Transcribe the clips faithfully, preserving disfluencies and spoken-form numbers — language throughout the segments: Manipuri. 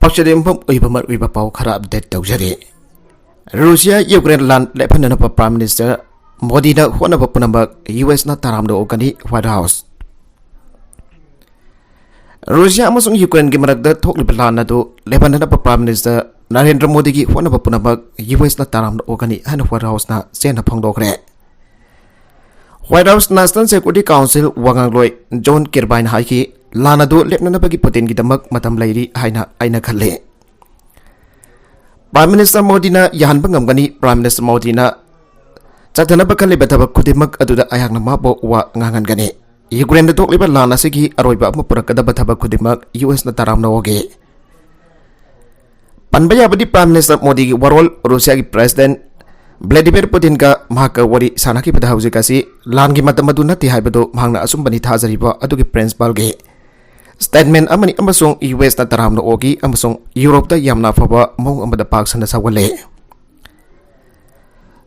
ꯄꯥꯎꯆꯦ ꯌꯨꯝꯐꯝ ꯑꯣꯏꯕ ꯃꯔꯨꯑꯣꯏꯕ ꯄꯥꯎ ꯈꯔ ꯑꯞꯗꯦꯠ ꯇꯧꯖꯔꯤ꯫ ꯔꯨꯁꯤꯌꯥ ꯌꯨꯀ꯭ꯔꯦꯟ ꯂꯥꯟ ꯂꯦꯞꯍꯟꯅꯅꯕ ꯄ꯭ꯔꯥꯏꯝ ꯃꯤꯅꯤꯁꯇꯔ ꯃꯣꯗꯤꯅ ꯍꯣꯠꯅꯕ ꯄꯨꯝꯅꯃꯛ ꯌꯨ ꯑꯦꯁꯅ ꯇꯔꯥꯝꯅ ꯑꯣꯛꯀꯅꯤ, ꯋꯥꯏꯠ ꯍꯥꯎꯁ꯫ ꯔꯨꯁꯤꯌꯥ ꯑꯃꯁꯨꯡ ꯌꯨꯀ꯭ꯔꯦꯟꯒꯤ ꯃꯔꯛꯇ ꯊꯣꯛꯂꯤꯕ ꯂꯥꯟ ꯑꯗꯨ ꯂꯦꯞꯍꯟꯅꯅꯕ ꯄ꯭ꯔꯥꯏꯝ ꯃꯤꯅꯤꯁꯇꯔ ꯅꯔꯦꯟꯗ꯭ꯔ ꯃꯣꯗꯤꯒꯤ ꯍꯣꯠꯅꯕ ꯄꯨꯝꯅꯃꯛ ꯌꯨ ꯑꯦꯁꯅ ꯇꯔꯥꯝꯅ ꯑꯣꯛꯀꯅꯤ ꯍꯥꯏꯅ ꯋꯥꯏꯠ ꯍꯥꯎꯁꯅ ꯆꯦꯟꯅ ꯐꯣꯡꯗꯣꯛꯈ꯭ꯔꯦ꯫ White house national security council ꯋꯥꯉꯥꯡꯂꯣꯏ ꯖꯣꯟ ꯀꯤꯔꯕꯥꯏꯅ ꯍꯥꯏꯈꯤ, "ꯂꯥꯟ ꯑꯗꯨ ꯂꯦꯞꯅꯅꯕꯒꯤ ꯄꯨꯇꯤꯟꯒꯤꯗꯃꯛ ꯃꯇꯝ ꯂꯩꯔꯤ ꯍꯥꯏꯅ ꯑꯩꯅ ꯈꯜꯂꯤ꯫ ꯄ꯭ꯔꯥꯏꯝ ꯃꯤꯅꯤꯁꯇꯔ ꯃꯣꯗꯤꯅ ꯌꯥꯍꯟꯕ ꯉꯝꯒꯅꯤ꯫ ꯄ꯭ꯔꯥꯏꯝ ꯃꯤꯅꯤꯁꯇꯔ ꯃꯣꯗꯤꯅ ꯆꯠꯊꯅꯕ ꯈꯜꯂꯤꯕ ꯊꯕꯛ ꯈꯨꯗꯤꯡꯃꯛ ꯑꯗꯨꯗ ꯑꯩꯍꯥꯛꯅ ꯃꯥꯕꯨ ꯋꯥ ꯉꯥꯡꯍꯟꯒꯅꯤ꯫ ꯌꯨꯀ꯭ꯔꯦꯟꯗ ꯊꯣꯛꯂꯤꯕ ꯂꯥꯟ ꯑꯁꯤꯒꯤ ꯑꯔꯣꯏꯕ ꯑꯃ ꯄꯨꯔꯛꯀꯗꯕ ꯊꯕꯛ ꯈꯨꯗꯤꯡꯃꯛ ꯌꯨ ꯑꯦꯁꯅ ꯇꯔꯥꯝꯅ ꯑꯣꯛꯏ"꯫ ꯄꯟꯕ ꯌꯥꯕꯗꯤ, ꯄ꯭ꯔꯥꯏꯝ ꯃꯤꯅꯤꯁꯇꯔ ꯃꯣꯗꯤꯒꯤ ꯋꯥꯔꯣꯜ ꯔꯨꯁꯤꯌꯥꯒꯤ ꯄ꯭ꯔꯦꯁꯤꯗꯦꯟꯠ ꯚ꯭ꯂꯦꯗꯤꯃꯤꯔ ꯄꯨꯇꯤꯟꯒ ꯃꯍꯥꯛꯀ ꯋꯥꯔꯤ ꯁꯥꯟꯅꯈꯤꯕꯗ ꯍꯧꯖꯤꯛ ꯑꯁꯤ ꯂꯥꯟꯒꯤ ꯃꯇꯝ ꯑꯗꯨ ꯅꯠꯇꯦ ꯍꯥꯏꯕꯗꯨ ꯃꯍꯥꯛꯅ ꯑꯆꯨꯝꯕꯅꯤ ꯊꯥꯖꯔꯤꯕ ꯑꯗꯨꯒꯤ ꯄ꯭ꯔꯤꯟꯁꯤꯄꯜꯒꯤ ꯁ꯭ꯇꯦꯠꯃꯦꯟꯠ ꯑꯃꯅꯤ ꯑꯃꯁꯨꯡ ꯌꯨ ꯑꯦꯁꯅ ꯇꯔꯥꯝꯅ ꯑꯣꯛꯏ ꯑꯃꯁꯨꯡ ꯌꯨꯔꯣꯞꯇ ꯌꯥꯝꯅ ꯑꯐꯕ ꯃꯑꯣꯡ ꯑꯃꯗ ꯄꯥꯛ ꯁꯟꯅ ꯁꯧꯒꯠꯂꯦ꯫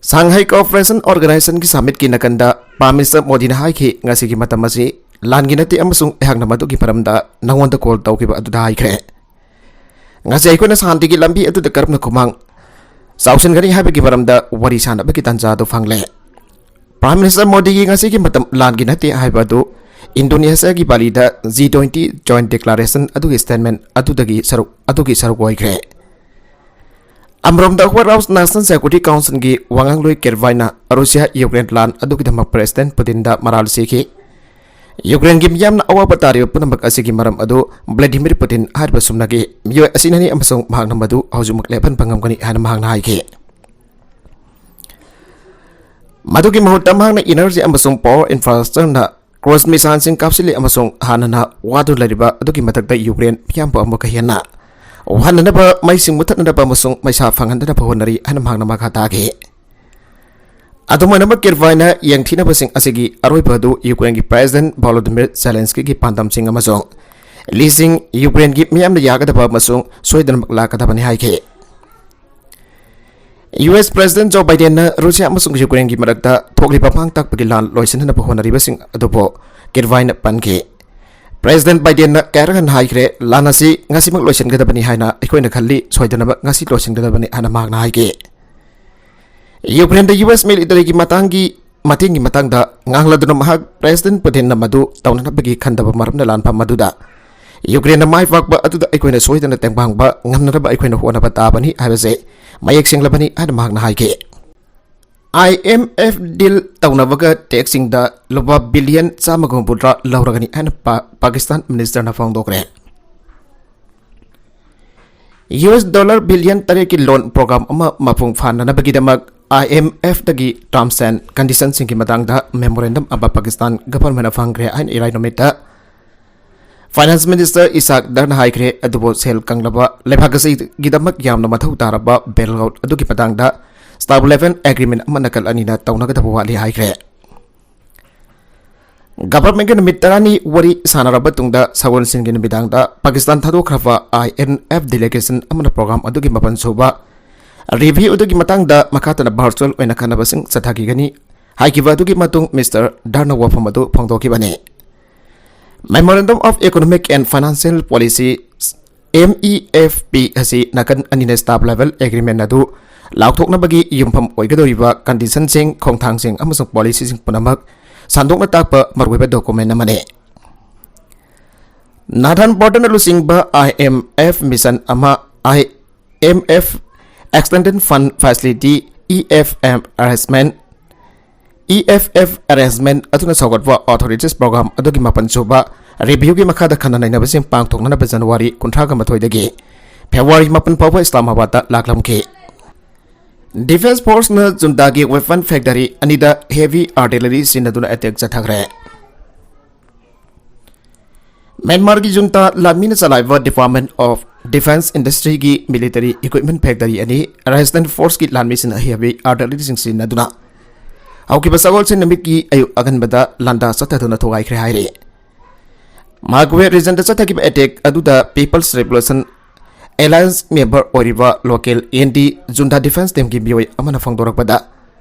ꯁꯥꯡꯍꯥꯏ ꯀꯣꯑꯣꯄꯔꯦꯁꯟ ꯑꯣꯔꯒꯅꯥꯏꯖꯦꯁꯟꯒꯤ ꯁꯃꯤꯠꯀꯤ ꯅꯥꯀꯟꯗ ꯄ꯭ꯔꯥꯏꯝ ꯃꯤꯅꯤꯁꯇꯔ ꯃꯣꯗꯤꯅ ꯍꯥꯏꯈꯤ, "ꯉꯁꯤꯒꯤ ꯃꯇꯝ ꯑꯁꯤ ꯂꯥꯟꯒꯤ ꯅꯠꯇꯦ ꯑꯃꯁꯨꯡ ꯑꯩꯍꯥꯛꯅ ꯃꯗꯨꯒꯤ ꯃꯔꯝꯗ ꯅꯉꯣꯟꯗ ꯀꯣꯜ ꯇꯧꯈꯤꯕ ꯑꯗꯨꯗ ꯍꯥꯏꯈ꯭ꯔꯦ꯫ ꯉꯁꯤ ꯑꯩꯈꯣꯏꯅ ꯁꯥꯟꯇꯤꯒꯤ ꯂꯝꯕꯤ ꯑꯗꯨꯗ ꯀꯔꯝꯅ ꯈꯨꯃꯥꯡ ꯆꯥꯎꯁꯤꯟꯒꯅꯤ ꯍꯥꯏꯕꯒꯤ ꯃꯔꯝꯗ ꯋꯥꯔꯤ ꯁꯥꯟꯅꯕꯒꯤ ꯇꯥꯟꯖꯥ ꯑꯗꯨ ꯐꯪꯂꯦ"꯫ ꯄ꯭ꯔꯥꯏꯝ ꯃꯤꯅꯤꯁꯇꯔ ꯃꯣꯗꯤꯒꯤ ꯉꯁꯤꯒꯤ ꯃꯇꯝ ꯂꯥꯟꯒꯤ ꯅꯠꯇꯦ ꯍꯥꯏꯕ ꯑꯗꯨ ꯏꯟꯗꯣꯅꯦꯁꯤꯌꯥꯒꯤ ꯕꯥꯂꯤꯗ ꯖꯤ ꯇ꯭ꯋꯦꯟꯇꯤ ꯖꯣꯏꯟꯠ ꯗꯤꯀ꯭ꯂꯥꯔꯦꯁꯟ ꯑꯗꯨꯒꯤ ꯁ꯭ꯇꯦꯠꯃꯦꯟꯠ ꯑꯗꯨꯗꯒꯤ ꯁꯔꯨꯛ, ꯑꯗꯨꯒꯤ ꯁꯔꯨꯛ ꯑꯣꯏꯈ꯭ꯔꯦ꯫ ꯑꯃꯔꯣꯝꯗ, ꯋꯥꯏꯠ ꯍꯥꯎꯁ ꯅꯦꯁꯅꯦꯜ ꯁꯦꯀ꯭ꯌꯨꯔꯤꯇꯤ ꯀꯥꯎꯟꯁꯤꯜꯒꯤ ꯋꯥꯉꯥꯡꯂꯣꯏ ꯀꯦꯔꯚꯥꯏꯅ ꯔꯨꯁꯤꯌꯥ ꯌꯨꯀ꯭ꯔꯦꯟ ꯂꯥꯟ ꯑꯗꯨꯒꯤꯗꯃꯛ ꯄ꯭ꯔꯦꯁꯤꯗꯦꯟꯠ ꯄꯨꯇꯤꯟꯗ ꯃꯔꯥꯜ ꯁꯤꯈꯤ꯫ ꯌꯨꯀ꯭ꯔꯦꯟꯒꯤ ꯃꯤꯌꯥꯝꯅ ꯑꯋꯥꯕ ꯇꯥꯔꯤꯕ ꯄꯨꯝꯅꯃꯛ ꯑꯁꯤꯒꯤ ꯃꯔꯝ ꯑꯗꯨ ꯚ꯭ꯂꯥꯗꯤꯃꯤꯔ ꯄꯨꯇꯤꯟ ꯍꯥꯏꯔꯤꯕ ꯁꯨꯝꯅꯒꯤ ꯃꯤꯑꯣꯏ ꯑꯁꯤꯅꯅꯤ ꯑꯃꯁꯨꯡ ꯃꯍꯥꯛꯅ ꯃꯗꯨ ꯍꯧꯖꯤꯛꯃꯛ ꯂꯦꯞꯍꯟꯕ ꯉꯝꯒꯅꯤ ꯍꯥꯏꯅ ꯃꯍꯥꯛꯅ ꯍꯥꯏꯈꯤ꯫ ꯃꯗꯨꯒꯤ ꯃꯍꯨꯠꯇ ꯃꯍꯥꯛꯅ ꯏꯅꯔꯖꯤ ꯑꯃꯁꯨꯡ ꯄꯥꯋꯔ ꯏꯟꯐ꯭ꯔꯥꯁ꯭ꯇ꯭ꯔꯛꯆꯔꯅ ꯀ꯭ꯔꯨꯏꯖ ꯃꯤꯁꯥꯏꯜꯁꯤꯡ ꯀꯥꯞꯁꯤꯜꯂꯤ ꯑꯃꯁꯨꯡ ꯍꯥꯟꯅꯅ ꯋꯥꯗꯨꯅ ꯂꯩꯔꯤꯕ ꯑꯗꯨꯒꯤ ꯃꯊꯛꯇ ꯌꯨꯀ꯭ꯔꯦꯟ ꯃꯤꯌꯥꯝꯕꯨ ꯑꯃꯨꯛꯀ ꯍꯦꯟꯅ ꯋꯥꯍꯟꯅꯅꯕ, ꯃꯩꯁꯤꯡ ꯃꯨꯊꯠꯅꯅꯕ ꯑꯃꯁꯨꯡ ꯃꯩꯁꯥ ꯐꯪꯍꯟꯗꯅꯕ ꯍꯣꯠꯅꯔꯤ ꯍꯥꯏꯅ ꯃꯍꯥꯛꯅ ꯃꯈꯥ ꯇꯥꯈꯤ꯫ ꯑꯗꯨꯃꯥꯏꯅꯃꯛ, ꯀꯤꯔꯚꯥꯏꯅ ꯌꯦꯡꯊꯤꯅꯕꯁꯤꯡ ꯑꯁꯤꯒꯤ ꯑꯔꯣꯏꯕ ꯑꯗꯨ ꯌꯨꯀ꯭ꯔꯦꯟꯒꯤ ꯄ꯭ꯔꯦꯁꯤꯗꯦꯟꯠ ꯚꯣꯂꯣꯗꯤꯃꯤꯔ ꯖꯦꯂꯦꯟꯁꯀꯤꯒꯤ ꯄꯥꯟꯗꯝꯁꯤꯡ ꯑꯃꯁꯨꯡ ꯂꯤꯁꯤꯡ ꯌꯨꯀ꯭ꯔꯦꯟꯒꯤ ꯃꯤꯌꯥꯝꯅ ꯌꯥꯒꯗꯕ ꯑꯃꯁꯨꯡ ꯁꯣꯏꯗꯅꯃꯛ ꯂꯥꯛꯀꯗꯕꯅꯤ ꯍꯥꯏꯈꯤ꯫ ꯌꯨ ꯑꯦꯁ ꯄ꯭ꯔꯦꯁꯤꯗꯦꯟꯠ ꯖꯣ ꯕꯥꯏꯗꯦꯟꯅ ꯔꯨꯁꯤꯌꯥ ꯑꯃꯁꯨꯡ ꯌꯨꯀ꯭ꯔꯦꯟꯒꯤ ꯃꯔꯛꯇ ꯊꯣꯛꯂꯤꯕ ꯃꯥꯡ ꯇꯥꯛꯄꯒꯤ ꯂꯥꯟ ꯂꯣꯏꯁꯤꯟꯅꯅꯕ ꯍꯣꯠꯅꯔꯤꯕꯁꯤꯡ ꯑꯗꯨꯕꯨ ꯀꯤꯔꯚꯥꯏꯅ ꯄꯟꯈꯤ꯫ ꯄ꯭ꯔꯦꯁꯤꯗꯦꯟꯠ ꯕꯥꯏꯗꯦꯟꯅ ꯀꯌꯥꯔꯛ ꯍꯟꯅ ꯍꯥꯏꯈ꯭ꯔꯦ, ꯂꯥꯟ ꯑꯁꯤ ꯉꯁꯤꯃꯛ ꯂꯣꯏꯁꯤꯟꯒꯗꯕꯅꯤ ꯍꯥꯏꯅ ꯑꯩꯈꯣꯏꯅ ꯈꯜꯂꯤ, ꯁꯣꯏꯗꯅꯃꯛ ꯉꯁꯤ ꯂꯣꯏꯁꯤꯟꯒꯗꯕꯅꯤ ꯍꯥꯏꯅ ꯃꯍꯥꯛꯅ ꯍꯥꯏꯈꯤ꯫ ꯌꯨꯀ꯭ꯔꯦꯟꯗ ꯌꯨ ꯑꯦꯁ ꯃꯤꯂꯤꯇꯔꯤꯒꯤ ꯃꯇꯥꯡꯒꯤ ꯃꯇꯦꯡꯒꯤ ꯃꯇꯥꯡꯗ ꯉꯥꯡꯂꯗꯨꯅ ꯃꯍꯥꯛ ꯄ꯭ꯔꯦꯁꯤꯗꯦꯟꯠ ꯄꯨꯇꯤꯟꯅ ꯃꯗꯨ ꯇꯧꯅꯅꯕꯒꯤ ꯈꯟꯗꯕ ꯃꯔꯝꯅ ꯂꯥꯟꯐꯝ ꯑꯗꯨꯗ ꯌꯨꯀ꯭ꯔꯦꯟꯅ ꯃꯥꯏ ꯄꯥꯛꯄ ꯑꯗꯨꯗ ꯑꯩꯈꯣꯏꯅ ꯁꯣꯏꯗꯅ ꯇꯦꯡꯕꯥꯡꯕ ꯉꯝꯅꯅꯕ ꯑꯩꯈꯣꯏꯅ ꯍꯣꯠꯅꯕ ꯇꯥꯕꯅꯤ ꯍꯥꯏꯕꯁꯦ ꯃꯌꯦꯛ ꯁꯦꯡꯂꯕꯅꯤ ꯍꯥꯏꯅ ꯃꯍꯥꯛꯅ ꯍꯥꯏꯈꯤ꯫ ꯑꯥꯏ ꯑꯦꯝ ꯑꯦꯐ ꯗꯤꯜ ꯇꯧꯅꯕꯒ ꯇꯦꯛꯁꯁꯤꯡꯗ ꯂꯨꯄꯥ ꯕꯤꯂꯤꯌꯟ ꯆꯥꯝꯃꯒ ꯍꯨꯝꯐꯨꯇꯔꯥ ꯂꯧꯔꯒꯅꯤ ꯍꯥꯏꯅ ꯄꯥ-, ꯄꯥꯀꯤꯁꯇꯥꯟ ꯃꯤꯅꯤꯁꯇꯔꯅ ꯐꯣꯡꯗꯣꯛꯈ꯭ꯔꯦ꯫ ꯌꯨ ꯑꯦꯁ ꯗꯣꯂꯔ ꯕꯤꯂꯤꯌꯟ ꯇꯔꯦꯠꯀꯤ ꯂꯣꯟ ꯄ꯭ꯔꯣꯒ꯭ꯔꯥꯝ ꯑꯃ ꯃꯄꯨꯡ ꯐꯥꯅꯅꯕꯒꯤꯗꯃꯛ ꯑꯥꯏ ꯑꯦꯝ ꯑꯦꯐꯇꯒꯤ terms and conditionꯁꯤꯡꯒꯤ ꯃꯇꯥꯡꯗ ꯃꯦꯃꯣꯔꯦꯟꯗꯝ ꯑꯃ ꯄꯥꯀꯤꯁꯇꯥꯟ ꯒꯚꯔꯟꯃꯦꯟꯠꯅ ꯐꯪꯈ꯭ꯔꯦ ꯍꯥꯏꯅ ꯏꯔꯥꯏ ꯅꯨꯃꯤꯠꯇ ꯐꯥꯏꯅꯥꯟꯁ ꯃꯤꯅꯤꯁꯇꯔ ꯏꯁꯥꯛ ꯗꯔꯅ ꯍꯥꯏꯈ꯭ꯔꯦ꯫ ꯑꯗꯨꯕꯨ ꯁꯦꯜ ꯀꯪꯂꯕ ꯂꯩꯕꯥꯛ ꯑꯁꯤꯒꯤꯗꯃꯛ ꯌꯥꯝꯅ ꯃꯊꯧ ꯇꯥꯔꯕ ꯕꯦꯜ ꯑꯥꯎꯠ ꯑꯗꯨꯒꯤ ꯃꯇꯥꯡꯗ staff level agreement ꯑꯃ ꯅꯥꯀꯜ ꯑꯅꯤꯅ ꯇꯧꯅꯒꯗꯕ ꯋꯥꯠꯂꯤ ꯍꯥꯏꯈ꯭ꯔꯦ꯫ ꯒꯚꯔꯟꯃꯦꯟꯠꯀ ꯅꯨꯃꯤꯠ ꯇꯔꯥꯅꯤ ꯋꯥꯔꯤ ꯁꯥꯟꯅꯔꯕ ꯇꯨꯡꯗ ꯁꯒꯣꯜꯁꯦꯟꯒꯤ ꯅꯨꯃꯤꯗꯥꯡꯗ ꯄꯥꯀꯤꯁꯇꯥꯟ ꯊꯥꯗꯣꯛꯈ꯭ꯔꯕ ꯑꯥꯏ ꯑꯦꯝ ꯑꯦꯐ delegation ꯑꯃꯅ ꯄ꯭ꯔꯣꯒ꯭ꯔꯥꯝ ꯑꯗꯨꯒꯤ ꯃꯥꯄꯟ ꯁꯨꯕ review ꯑꯗꯨꯒꯤ ꯃꯇꯥꯡꯗ ꯃꯈꯥ ꯇꯥꯅ virtual ꯑꯣꯏꯅ ꯈꯟꯅꯕꯁꯤꯡ ꯆꯠꯊꯈꯤꯒꯅꯤ ꯍꯥꯏꯈꯤꯕ ꯑꯗꯨꯒꯤ ꯃꯇꯨꯡ ꯃꯤꯁꯇꯔ ꯗꯔꯅ ꯋꯥꯐꯝ ꯑꯗꯨ ꯐꯣꯡꯗꯣꯛꯈꯤꯕꯅꯤ꯫ Memorandum of Economic and Financial Policy, M E F P ꯑꯁꯤ ꯅꯥꯀꯟ ꯑꯅꯤꯅ staff level agreement ꯑꯗꯨ ꯂꯥꯎꯊꯣꯛꯅꯕꯒꯤ ꯌꯨꯝꯐꯝ ꯑꯣꯏꯒꯗꯧꯔꯤꯕ conditionꯁꯤꯡ, ꯈꯣꯡꯊꯥꯡꯁꯤꯡ ꯑꯃꯁꯨꯡ policyꯁꯤꯡ ꯄꯨꯝꯅꯃꯛ ꯁꯟꯗꯣꯛꯅ ꯇꯥꯛꯄ ꯃꯔꯨꯑꯣꯏꯕ document ꯑꯃꯅꯤ꯫ ꯅꯥꯊꯟ ꯕꯣꯔꯗꯟꯅ ꯂꯨꯆꯤꯡꯕ ꯑꯥꯏ ꯑꯦꯝ ꯑꯦꯐ mission ꯑꯃ, I M F Extended Fund Facility, E F M arrangement, E F F arrangement ꯑꯗꯨꯅ ꯁꯧꯒꯠꯄ authorities program ꯑꯗꯨꯒꯤ ꯃꯥꯄꯟ ꯁꯨꯕ reviewꯒꯤ ꯃꯈꯥꯗ ꯈꯟꯅ ꯅꯩꯅꯕꯁꯤꯡ ꯄꯥꯡꯊꯣꯛꯅꯅꯕ ꯖꯅꯋꯥꯔꯤ ꯀꯨꯟꯊ꯭ꯔꯥꯒ ꯃꯥꯊꯣꯏꯗꯒꯤ ꯐꯦꯕ꯭ꯔꯨꯋꯥꯔꯤ ꯃꯥꯄꯟ ꯐꯥꯎꯕ ꯏꯁꯂꯥꯃꯥꯕꯥꯗꯇ ꯂꯥꯛꯂꯝꯈꯤ꯫ Defence Forceꯅ ꯖꯨꯟꯇꯥꯒꯤ weapon factory ꯑꯅꯤꯗ heavy artillery ꯁꯤꯖꯤꯟꯅꯗꯨꯅ attack ꯆꯠꯊꯈ꯭ꯔꯦ꯫ ꯃ꯭ꯌꯥꯟꯃꯥꯔꯒꯤ ꯖꯨꯟꯇꯥ ꯂꯥꯟꯃꯤꯅ ꯆꯂꯥꯏꯕ Department of Defence Industryꯒꯤ military equipment factory ꯑꯅꯤ Rakhine Forceꯀꯤ ꯂꯥꯟꯃꯤꯁꯤꯡꯅ heavy artilleryꯁꯤꯡ ꯁꯤꯖꯤꯟꯅꯗꯨꯅ ꯍꯧꯈꯤꯕ ꯁꯒꯣꯜꯁꯦꯟ ꯅꯨꯃꯤꯠꯀꯤ ꯑꯌꯨꯛ ꯑꯉꯟꯕꯗ ꯂꯥꯟꯗꯥ ꯆꯠꯊꯗꯨꯅ ꯊꯨꯒꯥꯏꯈ꯭ꯔꯦ ꯍꯥꯏꯔꯤ꯫ Magwe regionꯗ ꯆꯠꯊꯈꯤꯕ attack ꯑꯗꯨꯗ People's Revolution Alliance member ꯑꯣꯏꯔꯤꯕ local N D Junta Defence Teamꯒꯤ ꯃꯤꯑꯣꯏ ꯑꯃꯅ ꯐꯣꯡꯗꯣꯔꯛꯄꯗ,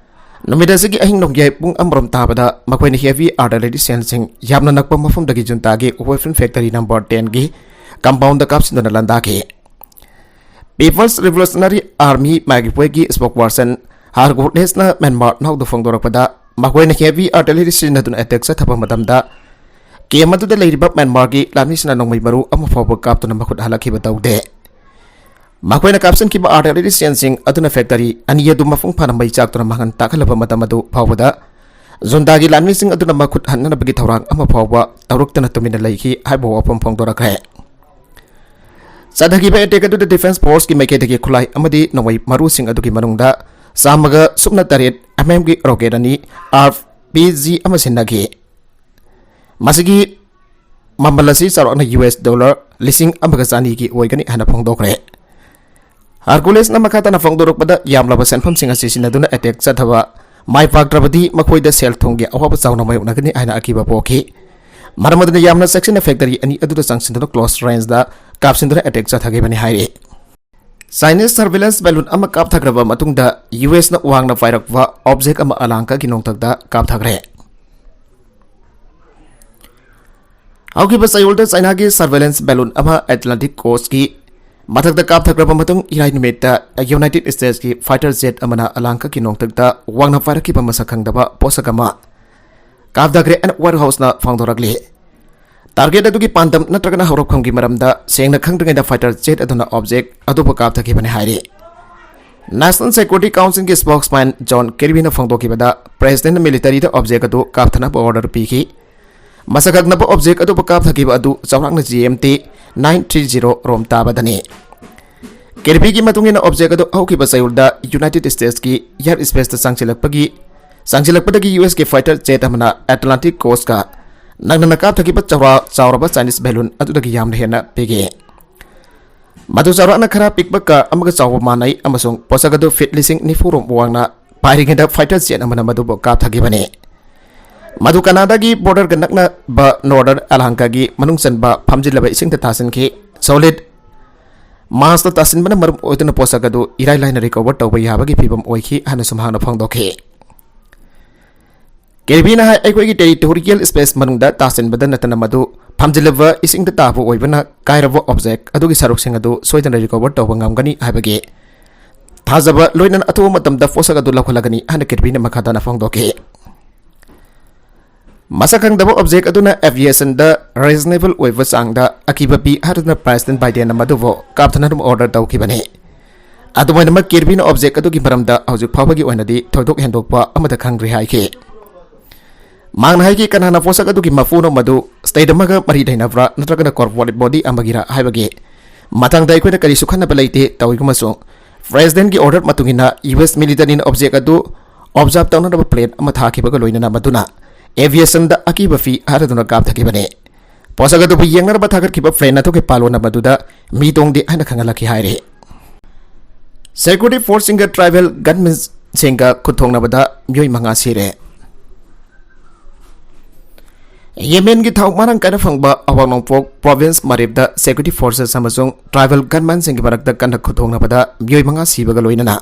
ꯅꯨꯃꯤꯠ ꯑꯁꯤꯒꯤ ꯑꯍꯤꯡ ꯅꯣꯡꯌꯥꯏ ꯄꯨꯡ ꯑꯃꯔꯣꯝ ꯇꯥꯕꯗ ꯃꯈꯣꯏꯅ heavy artillery shellꯁꯤꯡ ꯌꯥꯝꯅ ꯅꯛꯄ ꯃꯐꯝꯗꯒꯤ ꯖꯨꯟꯇꯥꯒꯤ weapon factory number tenꯒꯤ compoundꯗ ꯀꯥꯞꯁꯤꯟꯗꯨꯅ ꯂꯥꯟꯗꯥꯈꯤ꯫ People's Revolutionary Army ꯃꯥꯒꯤꯄꯣꯏꯒꯤ spokesperson ꯍꯥꯔꯒꯣꯠꯂꯦꯁꯅ ꯃ꯭ꯌꯥꯟꯃꯥꯔ ꯅꯥꯎꯗ ꯐꯣꯡꯗꯣꯔꯛꯄꯗ, ꯃꯈꯣꯏꯅ heavy artillery ꯁꯤꯖꯤꯟꯅꯗꯨꯅ attack ꯆꯠꯊꯕ ꯃꯇꯝꯗ camp ꯑꯗꯨꯗ ꯂꯩꯔꯤꯕ ꯃ꯭ꯌꯥꯟꯃꯥꯔꯒꯤ ꯂꯥꯟꯃꯤꯁꯤꯡꯅ ꯅꯣꯡꯃꯩ ꯃꯔꯨ ꯑꯃ ꯐꯥꯎꯕ ꯀꯥꯞꯇꯨꯅ ꯃꯈꯨꯠ ꯍꯜꯂꯛꯈꯤꯕ ꯇꯧꯗꯦ꯫ ꯃꯈꯣꯏꯅ ꯀꯥꯞꯁꯤꯟꯈꯤꯕ artillery shellꯁꯤꯡ ꯑꯗꯨꯅ factory ꯑꯅꯤ ꯑꯗꯨ ꯃꯄꯨꯡ ꯐꯥꯅ ꯃꯩ ꯆꯥꯛꯇꯨꯅ ꯃꯥꯡꯍꯟ ꯇꯥꯛꯍꯜꯂꯕ ꯃꯇꯝ ꯑꯗꯨ ꯐꯥꯎꯕꯗ ꯖꯨꯟꯇꯥꯒꯤ ꯂꯥꯟꯃꯤꯁꯤꯡ ꯑꯗꯨꯅ ꯃꯈꯨꯠ ꯍꯟꯅꯅꯕꯒꯤ ꯊꯧꯔꯥꯡ ꯑꯃ ꯐꯥꯎꯕ ꯇꯧꯔꯛꯇꯅ ꯇꯨꯃꯤꯟꯅ ꯂꯩꯈꯤ ꯍꯥꯏꯕ ꯋꯥꯐꯝ ꯐꯣꯡꯗꯣꯔꯛꯈ꯭ꯔꯦ꯫ ꯆꯠꯊꯈꯤꯕ attack ꯑꯗꯨꯗ defence forceꯀꯤ ꯃꯥꯏꯀꯩꯗꯒꯤ ꯈꯨꯠꯂꯥꯏ ꯑꯃꯗꯤ ꯅꯣꯡꯃꯩ ꯃꯔꯨꯁꯤꯡ ꯑꯗꯨꯒꯤ ꯃꯅꯨꯡꯗ ꯆꯥꯝꯃꯒ ꯁꯨꯞꯅ ꯇꯔꯦꯠ MMꯒꯤ rocket ꯑꯅꯤ, R P G ꯑꯃ ꯁꯤꯖꯤꯟꯅꯈꯤ꯫ ꯃꯁꯤꯒꯤ ꯃꯃꯜ ꯑꯁꯤ ꯆꯥꯎꯔꯥꯛꯅ US dollar ꯂꯤꯁꯤꯡ ꯑꯃꯒ ꯆꯅꯤꯒꯤ ꯑꯣꯏꯒꯅꯤ ꯍꯥꯏꯅ ꯐꯣꯡꯗꯣꯛꯈ꯭ꯔꯦ꯫ ꯍꯥꯔꯀꯨꯂꯦꯁꯅ ꯃꯈꯥ ꯇꯥꯅ ꯐꯣꯡꯗꯣꯔꯛꯄꯗ, ꯌꯥꯝꯂꯕ ꯁꯦꯟꯐꯝꯁꯤꯡ ꯑꯁꯤ ꯁꯤꯖꯤꯟꯅꯗꯨꯅ attack ꯆꯠꯊꯕ ꯃꯥꯏ ꯄꯥꯛꯇ꯭ꯔꯕꯗꯤ ꯃꯈꯣꯏꯗ ꯁꯦꯜ ꯊꯨꯝꯒꯤ ꯑꯋꯥꯕ ꯆꯥꯎꯅ ꯃꯥꯌꯣꯛꯅꯒꯅꯤ ꯍꯥꯏꯅ ꯑꯀꯤꯕ ꯄꯣꯛꯈꯤ꯫ ꯃꯔꯝ ꯑꯗꯨꯅ ꯌꯥꯝꯅ ꯆꯦꯛꯁꯤꯟꯅ factory ꯑꯅꯤ ꯑꯗꯨꯗ ꯆꯪꯁꯤꯟꯗꯨꯅ close rangeꯗ ꯀꯥꯞꯁꯤꯟꯗꯨꯅ attack ꯆꯠꯊꯈꯤꯕꯅꯤ ꯍꯥꯏꯔꯤ꯫ Chinese surveillance balloon ꯑꯃ ꯀꯥꯞꯊꯈ꯭ꯔꯕ ꯃꯇꯨꯡꯗ USꯅ ꯋꯥꯡꯅ ꯄꯥꯏꯔꯛꯄ object ꯑꯃ ꯑꯂꯥꯡꯀꯒꯤ ꯅꯣꯡꯊꯛꯇ ꯀꯥꯞꯊꯈ꯭ꯔꯦ꯫ ꯍꯧꯈꯤꯕ ꯆꯌꯣꯜꯗ ꯆꯥꯏꯅꯥꯒꯤ surveillance balloon ꯑꯃ Atlantic coastꯀꯤ ꯃꯊꯛꯇ ꯀꯥꯞꯊꯈ꯭ꯔꯕ ꯃꯇꯨꯡ, ꯏꯔꯥꯏ ꯅꯨꯃꯤꯠꯇ United Statesꯀꯤ fighter jet ꯑꯃꯅ ꯑꯂꯥꯡꯀꯒꯤ ꯅꯣꯡꯊꯛꯇ ꯋꯥꯡꯅ ꯄꯥꯏꯔꯛꯈꯤꯕ ꯃꯁꯛ ꯈꯪꯗꯕ ꯄꯣꯠꯁꯛ ꯑꯃ ꯀꯥꯞꯊꯈ꯭ꯔꯦ ꯍꯥꯏꯅ White Houseꯅ ꯐꯣꯡꯗꯣꯔꯛꯂꯤ꯫ Target ꯑꯗꯨꯒꯤ ꯄꯥꯟꯗꯝ ꯅꯠꯇ꯭ꯔꯒꯅ ꯍꯧꯔꯛꯐꯝꯒꯤ ꯃꯔꯝꯗ ꯁꯦꯡꯅ ꯈꯪꯗ꯭ꯔꯤꯉꯩꯗ fighter jet ꯑꯗꯨꯅ object ꯑꯗꯨꯕꯨ ꯀꯥꯞꯊꯈꯤꯕꯅꯤ ꯍꯥꯏꯔꯤ꯫ National Security Councilꯒꯤ spokesman John Kirbyꯅ ꯐꯣꯡꯗꯣꯛꯈꯤꯕꯗ, Presidentꯅ militaryꯗ object ꯑꯗꯨ ꯀꯥꯞꯊꯅꯕ order ꯄꯤꯈꯤ꯫ ꯃꯁꯛ ꯈꯪꯗꯕ object ꯑꯗꯨꯕꯨ ꯀꯥꯞꯊꯈꯤꯕ ꯑꯗꯨ ꯆꯥꯎꯔꯥꯛꯅ G M T nine three zero ꯔꯣꯝ ꯇꯥꯕꯗꯅꯤ꯫ Kirbyꯒꯤ ꯃꯇꯨꯡ ꯏꯟꯅ, object ꯑꯗꯨ ꯍꯧꯈꯤꯕ ꯆꯌꯣꯜꯗ United Statesꯀꯤ air spaceꯇ ꯆꯪꯁꯤꯜꯂꯛꯄꯒꯤ, ꯆꯪꯁꯤꯜꯂꯛꯄꯗꯒꯤ USꯀꯤ fighter jet ꯑꯃꯅ Atlantic coastꯀ ꯅꯛꯅꯅ ꯀꯥꯞꯊꯈꯤꯕ ꯆꯥꯎꯔ-, ꯆꯥꯎꯔꯕ Chinese balloon ꯑꯗꯨꯗꯒꯤ ꯌꯥꯝꯅ ꯍꯦꯟꯅ ꯄꯤꯛꯏ꯫ ꯃꯗꯨ ꯆꯥꯎꯔꯥꯛꯅ ꯈꯔ ꯄꯤꯛꯄ car ꯑꯃꯒ ꯆꯥꯎꯕ ꯃꯥꯟꯅꯩ ꯑꯃꯁꯨꯡ ꯄꯣꯠꯁꯛ ꯑꯗꯨ feet ꯂꯤꯁꯤꯡ ꯅꯤꯐꯨ ꯔꯣꯝ ꯋꯥꯡꯅ ꯄꯥꯏꯔꯤꯉꯩꯗ fighter jet ꯑꯃꯅ ꯃꯗꯨꯕꯨ ꯀꯥꯞꯊꯈꯤꯕꯅꯤ꯫ ꯃꯗꯨ ꯀꯅꯥꯗꯥꯒꯤ borderꯒ ꯅꯛꯅꯕ Northern Alaskaꯒꯤ ꯃꯅꯨꯡ ꯆꯟꯕ ꯐꯝꯖꯤꯜꯂꯕ ꯏꯁꯤꯡꯗ ꯇꯥꯁꯤꯟꯈꯤ꯫ Solid marshꯇ ꯇꯥꯁꯤꯟꯕꯅ ꯃꯔꯝ ꯑꯣꯏꯗꯨꯅ ꯄꯣꯠꯁꯛ ꯑꯗꯨ ꯏꯔꯥꯏ ꯂꯥꯏꯅ recover ꯇꯧꯕ ꯌꯥꯕꯒꯤ ꯐꯤꯚꯝ ꯑꯣꯏꯈꯤ ꯍꯥꯏꯅꯁꯨ ꯃꯍꯥꯛꯅ ꯐꯣꯡꯗꯣꯛꯈꯤ꯫ ꯀꯦꯔꯕꯤꯅ ꯍꯥꯏ, ꯑꯩꯈꯣꯏꯒꯤ territorial space ꯃꯅꯨꯡꯗ ꯇꯥꯁꯤꯟꯕꯗ ꯅꯠꯇꯅ ꯃꯗꯨ ꯐꯝꯖꯤꯜꯂꯕ ꯏꯁꯤꯡꯗ ꯇꯥꯕ ꯑꯣꯏꯕꯅ ꯀꯥꯏꯔꯕ object ꯑꯗꯨꯒꯤ ꯁꯔꯨꯛꯁꯤꯡ ꯑꯗꯨ ꯁꯣꯏꯗꯅ recover ꯇꯧꯕ ꯉꯝꯒꯅꯤ ꯍꯥꯏꯕꯒꯤ ꯊꯥꯖꯕ ꯂꯣꯏꯅꯅ ꯑꯊꯨꯕ ꯃꯇꯝꯗ ꯄꯣꯠꯁꯛ ꯑꯗꯨ ꯂꯧꯈꯠꯂꯒꯅꯤ ꯍꯥꯏꯅ ꯀꯦꯔꯕꯤꯅ ꯃꯈꯥ ꯇꯥꯅ ꯐꯣꯡꯗꯣꯛꯈꯤ꯫ ꯃꯁꯛ ꯈꯪꯗꯕ object ꯑꯗꯨꯅ aviationꯗ reasonable ꯑꯣꯏꯕ ꯆꯥꯡꯗ ꯑꯀꯤꯕ ꯄꯤ ꯍꯥꯏꯗꯨꯅ President Bidenꯅ ꯃꯗꯨꯕꯨ ꯀꯥꯞꯊꯅꯕ order ꯇꯧꯈꯤꯕꯅꯤ꯫ ꯑꯗꯨꯃꯥꯏꯅꯃꯛ ꯀꯦꯔꯕꯤꯅ object ꯑꯗꯨꯒꯤ ꯃꯔꯝꯗ ꯍꯧꯖꯤꯛ ꯐꯥꯎꯕꯒꯤ ꯑꯣꯏꯅꯗꯤ ꯊꯣꯏꯗꯣꯛ ꯍꯦꯟꯗꯣꯛꯄ ꯑꯃꯠꯇ ꯈꯪꯗ꯭ꯔꯤ ꯍꯥꯏꯈꯤ꯫ ꯃꯍꯥꯛꯅ ꯍꯥꯏꯈꯤ, ꯀꯅꯥꯅ ꯄꯣꯠꯁꯛ ꯑꯗꯨꯒꯤ ꯃꯄꯨꯅꯣ, ꯃꯗꯨ state ꯑꯃꯒ ꯃꯔꯤ ꯂꯩꯅꯕ꯭ꯔꯥ ꯅꯠꯇ꯭ꯔꯒꯅ corporate body ꯑꯃꯒꯤꯔꯥ ꯍꯥꯏꯕꯒꯤ ꯃꯇꯥꯡꯗ ꯑꯩꯈꯣꯏꯅ ꯀꯔꯤꯁꯨ ꯈꯟꯅꯕ ꯂꯩꯇꯦ꯫ ꯇꯧꯏꯒꯨꯝꯕꯁꯨ Presidentꯀꯤ order ꯃꯇꯨꯡ ꯏꯟꯅ U S militaryꯅ object ꯑꯗꯨ observe ꯇꯧꯅꯅꯕ plane ꯑꯃ ꯊꯥꯈꯤꯕꯒ ꯂꯣꯏꯅꯅ ꯃꯗꯨꯅ aviationꯗ ꯑꯀꯤꯕ ꯄꯤ ꯍꯥꯏꯔꯗꯨꯅ ꯀꯥꯞꯊꯈꯤꯕꯅꯤ꯫ ꯄꯣꯠꯁꯛ ꯑꯗꯨꯕꯨ ꯌꯦꯡꯅꯅꯕ ꯊꯥꯒꯠꯈꯤꯕ plane ꯑꯗꯨꯒꯤ pilotꯅ ꯃꯗꯨꯗ ꯃꯤ ꯇꯣꯡꯗꯦ ꯍꯥꯏꯅ ꯈꯪꯍꯜꯂꯛꯈꯤ ꯍꯥꯏꯔꯤ꯫ Security forceꯁꯤꯡꯒ tribal gunmanꯁꯤꯡꯒ ꯈꯨꯠ ꯊꯣꯛꯅꯕꯗ ꯃꯤꯑꯣꯏ ꯃꯉꯥ ꯁꯤꯔꯦ꯫ ꯌꯦꯃꯦꯟꯒꯤ ꯊꯥꯎ ꯃꯔꯥꯡ ꯀꯥꯏꯅ ꯐꯪꯕ ꯑꯋꯥꯡ ꯅꯣꯡꯄꯣꯛ province ꯃꯥꯔꯤꯕꯇ security forces ꯑꯃꯁꯨꯡ tribal gunmanꯁꯤꯡꯒꯤ ꯃꯔꯛꯇ ꯀꯟꯅ ꯈꯨꯠ ꯊꯣꯛꯅꯕꯗ ꯃꯤꯑꯣꯏ ꯃꯉꯥ ꯁꯤꯕꯒ ꯂꯣꯏꯅꯅ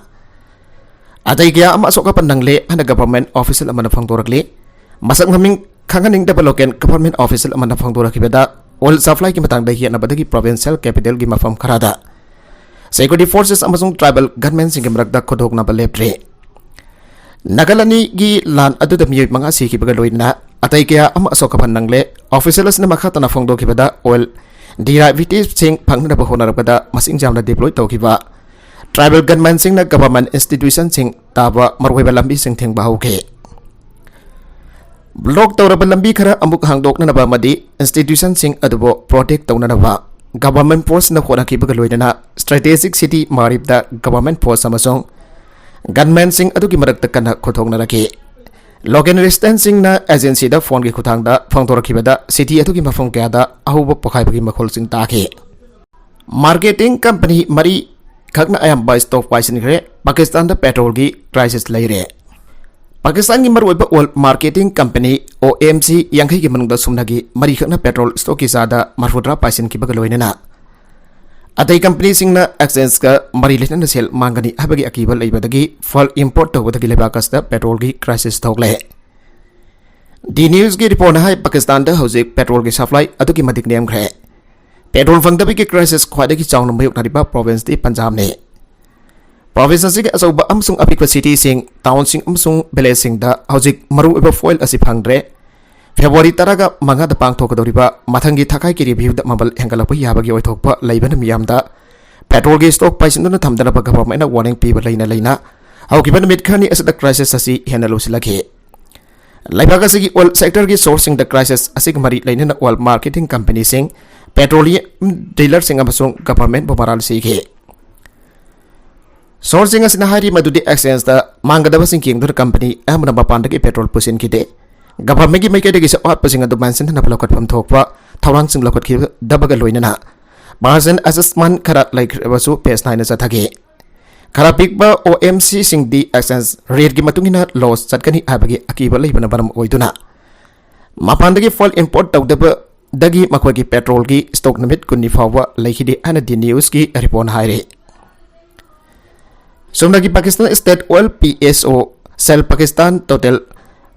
ꯑꯇꯩ ꯀꯌꯥ ꯑꯃ ꯑꯁꯣꯛ ꯑꯄꯟ ꯅꯪꯂꯦ ꯍꯥꯏꯅ government official ꯑꯃꯅ ꯐꯣꯡꯗꯣꯔꯛꯂꯤ꯫ ꯃꯁꯛ ꯃꯃꯤꯡ ꯈꯪꯍꯟꯅꯤꯡꯗꯕ local government official ꯑꯃꯅ ꯐꯣꯡꯗꯣꯔꯛꯈꯤꯕꯗ, oil supplyꯒꯤ ꯃꯇꯥꯡꯗ ꯌꯦꯠꯅꯕꯗꯒꯤ provincial capitalꯒꯤ ꯃꯐꯝ ꯈꯔꯗ security forces ꯑꯃꯁꯨꯡ tribal gunmanꯁꯤꯡꯒꯤ ꯃꯔꯛꯇ ꯈꯨꯠꯊꯣꯛꯅꯕ ꯂꯦꯞꯇ꯭ꯔꯤ꯫ ꯅꯥꯀꯜ ꯑꯅꯤꯒꯤ ꯂꯥꯟ ꯑꯗꯨꯗ ꯃꯤꯑꯣꯏ ꯃꯉꯥ ꯁꯤꯈꯤꯕꯒ ꯂꯣꯏꯅꯅ ꯑꯇꯩ ꯀꯌꯥ ꯑꯃ ꯑꯁꯣꯛ ꯑꯄꯟ ꯅꯪꯂꯦ꯫ Official ꯑꯁꯤꯅ ꯃꯈꯥ ꯇꯥꯅ ꯐꯣꯡꯗꯣꯛꯈꯤꯕꯗ, oil derivativesꯁꯤꯡ ꯐꯪꯅꯅꯕ ꯍꯣꯠꯅꯔꯛꯄꯗ ꯃꯁꯤꯡ ꯌꯥꯝꯅ deploy ꯇꯧꯈꯤꯕ tribal gunmanꯁꯤꯡꯅ government institutionꯁꯤꯡ ꯇꯥꯕ ꯃꯔꯨꯑꯣꯏꯕ ꯂꯝꯕꯤꯁꯤꯡ ꯊꯤꯡꯕ ꯍꯧꯈꯤ꯫ Block ꯇꯧꯔꯕ ꯂꯝꯕꯤ ꯈꯔ ꯑꯃꯨꯛ ꯍꯥꯡꯗꯣꯛꯅꯅꯕ ꯑꯃꯗꯤ institutionꯁꯤꯡ ꯑꯗꯨꯕꯨ protect ꯇꯧꯅꯅꯕ government forceꯅ ꯍꯣꯠꯅꯈꯤꯕꯒ ꯂꯣꯏꯅꯅ strategic city ꯃꯥꯔꯤꯕꯇ government force ꯑꯃꯁꯨꯡ gunmanꯁꯤꯡ ꯑꯗꯨꯒꯤ ꯃꯔꯛꯇ ꯀꯟꯅ ꯈꯨꯠꯊꯣꯛꯅꯔꯛꯈꯤ꯫ Local residentꯁꯤꯡꯅ agencyꯗ phoneꯒꯤ ꯈꯨꯠꯊꯥꯡꯗ ꯐꯣꯡꯗꯣꯔꯛꯈꯤꯕꯗ, city ꯑꯗꯨꯒꯤ ꯃꯐꯝ ꯀꯌꯥꯗ ꯑꯍꯧꯕ ꯄꯣꯈꯥꯏꯕꯒꯤ ꯃꯈꯣꯜꯁꯤꯡ ꯇꯥꯈꯤ꯫ Marketing company ꯃꯔꯤ ꯈꯛꯅ ꯑꯌꯥꯝꯕ stock ꯄꯥꯏꯁꯤꯟꯈ꯭ꯔꯦ꯫ ꯄꯥꯀꯤꯁꯇꯥꯟꯗ petrolꯒꯤ crisis ꯂꯩꯔꯦ꯫ ꯄꯥꯀꯤꯁꯇꯥꯟꯒꯤ ꯃꯔꯨꯑꯣꯏꯕ oil marketing company, OMC, ꯌꯥꯡꯈꯩꯒꯤ ꯃꯅꯨꯡꯗ ꯁꯨꯞꯅꯒꯤ ꯃꯔꯤꯈꯛꯅ petrol stockꯀꯤ ꯆꯥꯗ ꯃꯔꯤꯐꯨꯇꯔꯥ ꯄꯥꯏꯁꯤꯟꯈꯤꯕꯒ ꯂꯣꯏꯅꯅ ꯑꯇꯩ companyꯁꯤꯡꯅ exchangeꯀ ꯃꯔꯤ ꯂꯩꯅꯅ ꯁꯦꯜ ꯃꯥꯡꯒꯅꯤ ꯍꯥꯏꯕꯒꯤ ꯑꯀꯤꯕ ꯂꯩꯕꯗꯒꯤ fuel import ꯇꯧꯕꯗꯒꯤ ꯂꯩꯕꯥꯛ ꯑꯁꯤꯗ petrolꯒꯤ crisis ꯊꯣꯛꯂꯦ꯫ ꯗꯤ ꯅ꯭ꯌꯨꯁꯀꯤ ꯔꯤꯄꯣꯔꯠꯅ ꯍꯥꯏ, ꯄꯥꯀꯤꯁꯇꯥꯟꯗ ꯍꯧꯖꯤꯛ ꯄꯦꯇ꯭ꯔꯣꯜꯒꯤ ꯁꯄ꯭ꯂꯥꯏ ꯑꯗꯨꯛꯀꯤ ꯃꯇꯤꯛ ꯅꯦꯝꯈ꯭ꯔꯦ꯫ ꯄꯦꯇ꯭ꯔꯣꯜ ꯐꯪꯗꯕꯒꯤ ꯀ꯭ꯔꯥꯏꯁꯤꯁ ꯈ꯭ꯋꯥꯏꯗꯒꯤ ꯆꯥꯎꯅ ꯃꯥꯌꯣꯛꯅꯔꯤꯕ ꯄ꯭ꯔꯣꯚꯤꯟꯁꯇꯤ ꯄꯟꯖꯥꯕꯅꯤ꯫ ꯄ꯭ꯔꯣꯚꯤꯟꯁ ꯑꯁꯤꯒꯤ ꯑꯆꯧꯕ ꯑꯃꯁꯨꯡ ꯑꯄꯤꯛꯄ ꯁꯤꯇꯤꯁꯤꯡ, ꯇꯥꯎꯟꯁꯤꯡ ꯑꯃꯁꯨꯡ ꯚꯤꯂꯦꯖꯁꯤꯡꯗ ꯍꯧꯖꯤꯛ ꯃꯔꯨꯑꯣꯏꯕ ꯐ꯭ꯌꯨꯑꯦꯜ ꯑꯁꯤ ꯐꯪꯗ꯭ꯔꯦ꯫ ꯐꯦꯕ꯭ꯔꯨꯋꯥꯔꯤ ꯇꯔꯥꯒ ꯃꯉꯥꯗ ꯄꯥꯡꯊꯣꯛꯀꯗꯧꯔꯤꯕ ꯃꯊꯪꯒꯤ ꯊꯥꯈꯥꯏꯒꯤ ꯔꯤꯚ꯭ꯌꯨꯗ ꯃꯃꯜ ꯍꯦꯟꯒꯠꯂꯛꯄ ꯌꯥꯕꯒꯤ ꯑꯣꯏꯊꯣꯛꯄ ꯂꯩꯕꯅ ꯃꯤꯌꯥꯝꯗ ꯄꯦꯇ꯭ꯔꯣꯜꯒꯤ ꯁ꯭ꯇꯣꯛ ꯄꯥꯏꯁꯤꯟꯗꯨꯅ ꯊꯝꯗꯅꯕ ꯒꯚꯔꯟꯃꯦꯟꯠꯅ ꯋꯥꯔꯅꯤꯡ ꯄꯤꯕ ꯂꯩꯅ ꯂꯩꯅ ꯍꯧꯈꯤꯕ ꯅꯨꯃꯤꯠ ꯈꯔꯅꯤ ꯑꯁꯤꯗ ꯀ꯭ꯔꯥꯏꯁꯤꯁ ꯑꯁꯤ ꯍꯦꯟꯅ ꯂꯨꯁꯤꯜꯂꯛꯈꯤ꯫ ꯂꯩꯕꯥꯛ ꯑꯁꯤꯒꯤ ꯑꯣꯏꯜ ꯁꯦꯛꯇꯔꯒꯤ ꯁꯣꯔꯁꯁꯤꯡꯗ ꯀ꯭ꯔꯥꯏꯁꯤꯁ ꯑꯁꯤꯒ ꯃꯔꯤ ꯂꯩꯅꯅ ꯑꯣꯏꯜ ꯃꯥꯔꯀꯦꯇꯤꯡ ꯀꯝꯄꯅꯤꯁꯤꯡ, ꯄꯦꯇ꯭ꯔꯣꯂꯤꯌꯝ ꯗꯤꯂꯔꯁꯤꯡ ꯑꯃꯁꯨꯡ ꯒꯚꯔꯟꯃꯦꯟꯠꯄꯨ ꯃꯔꯥꯜ ꯁꯤꯈꯤ꯫ ꯁꯣꯔꯁꯁꯤꯡ ꯑꯁꯤꯅ ꯍꯥꯏꯔꯤ ꯃꯗꯨꯗꯤ ꯑꯦꯛꯁꯆꯦꯟꯖꯇ ꯃꯥꯡꯒꯗꯕꯁꯤꯡ ꯌꯦꯡꯗꯨꯅ ꯀꯝꯄꯅꯤ ꯑꯌꯥꯝꯕꯅ ꯃꯄꯥꯟꯗꯒꯤ ꯄꯦꯇ꯭ꯔꯣꯜ ꯄꯨꯁꯤꯟꯈꯤꯗꯦ꯫ ꯒꯚꯔꯟꯃꯦꯟꯠꯀꯤ ꯃꯥꯏꯀꯩꯗꯒꯤꯁꯨ ꯑꯋꯥꯠꯄꯁꯤꯡ ꯑꯗꯨ ꯃꯦꯟꯁꯤꯟꯅꯅꯕ ꯂꯧꯈꯠꯐꯝ ꯊꯣꯛꯄ ꯊꯧꯔꯥꯡꯁꯤꯡ ꯂꯧꯈꯠꯈꯤꯗꯕꯒ ꯂꯣꯏꯅꯅ ꯃꯥꯔꯖꯤꯟ ꯑꯦꯗꯖꯁ꯭ꯇꯃꯦꯟꯠ ꯈꯔ ꯂꯩꯈ꯭ꯔꯕꯁꯨ ꯄꯦꯁ ꯅꯥꯏꯅ ꯆꯠꯊꯈꯤ꯫ ꯈꯔ ꯄꯤꯛꯄ ꯑꯣ ꯑꯦꯝ ꯁꯤꯁꯤꯡꯗꯤ ꯑꯦꯛꯁꯆꯦꯟꯖ ꯔꯦꯠꯀꯤ ꯃꯇꯨꯡ ꯏꯟꯅ ꯂꯣꯁ ꯆꯠꯀꯅꯤ ꯍꯥꯏꯕꯒꯤ ꯑꯀꯤꯕ ꯂꯩꯕꯅ ꯃꯔꯝ ꯑꯣꯏꯗꯨꯅ ꯃꯄꯥꯟꯗꯒꯤ ꯐ꯭ꯌꯨꯑꯦꯜ ꯏꯝꯄꯣꯔꯠ ꯇꯧꯗꯕꯗꯒꯤ ꯃꯈꯣꯏꯒꯤ ꯄꯦꯇ꯭ꯔꯣꯜꯒꯤ ꯁ꯭ꯇꯣꯛ ꯅꯨꯃꯤꯠ ꯀꯨꯟꯅꯤ ꯐꯥꯎꯕ ꯂꯩꯈꯤꯗꯦ ꯍꯥꯏꯅ ꯗꯤ ꯅ꯭ꯌꯨꯁꯀꯤ ꯔꯤꯄꯣꯔꯠꯅ ꯍꯥꯏꯔꯤ꯫ ꯁꯣꯝꯗꯒꯤ Pakistan state oil, P S ꯑꯣ, ꯁꯦꯜ ꯄꯥꯀꯤꯁꯇꯥꯟ, ꯇꯣꯇꯦꯜ,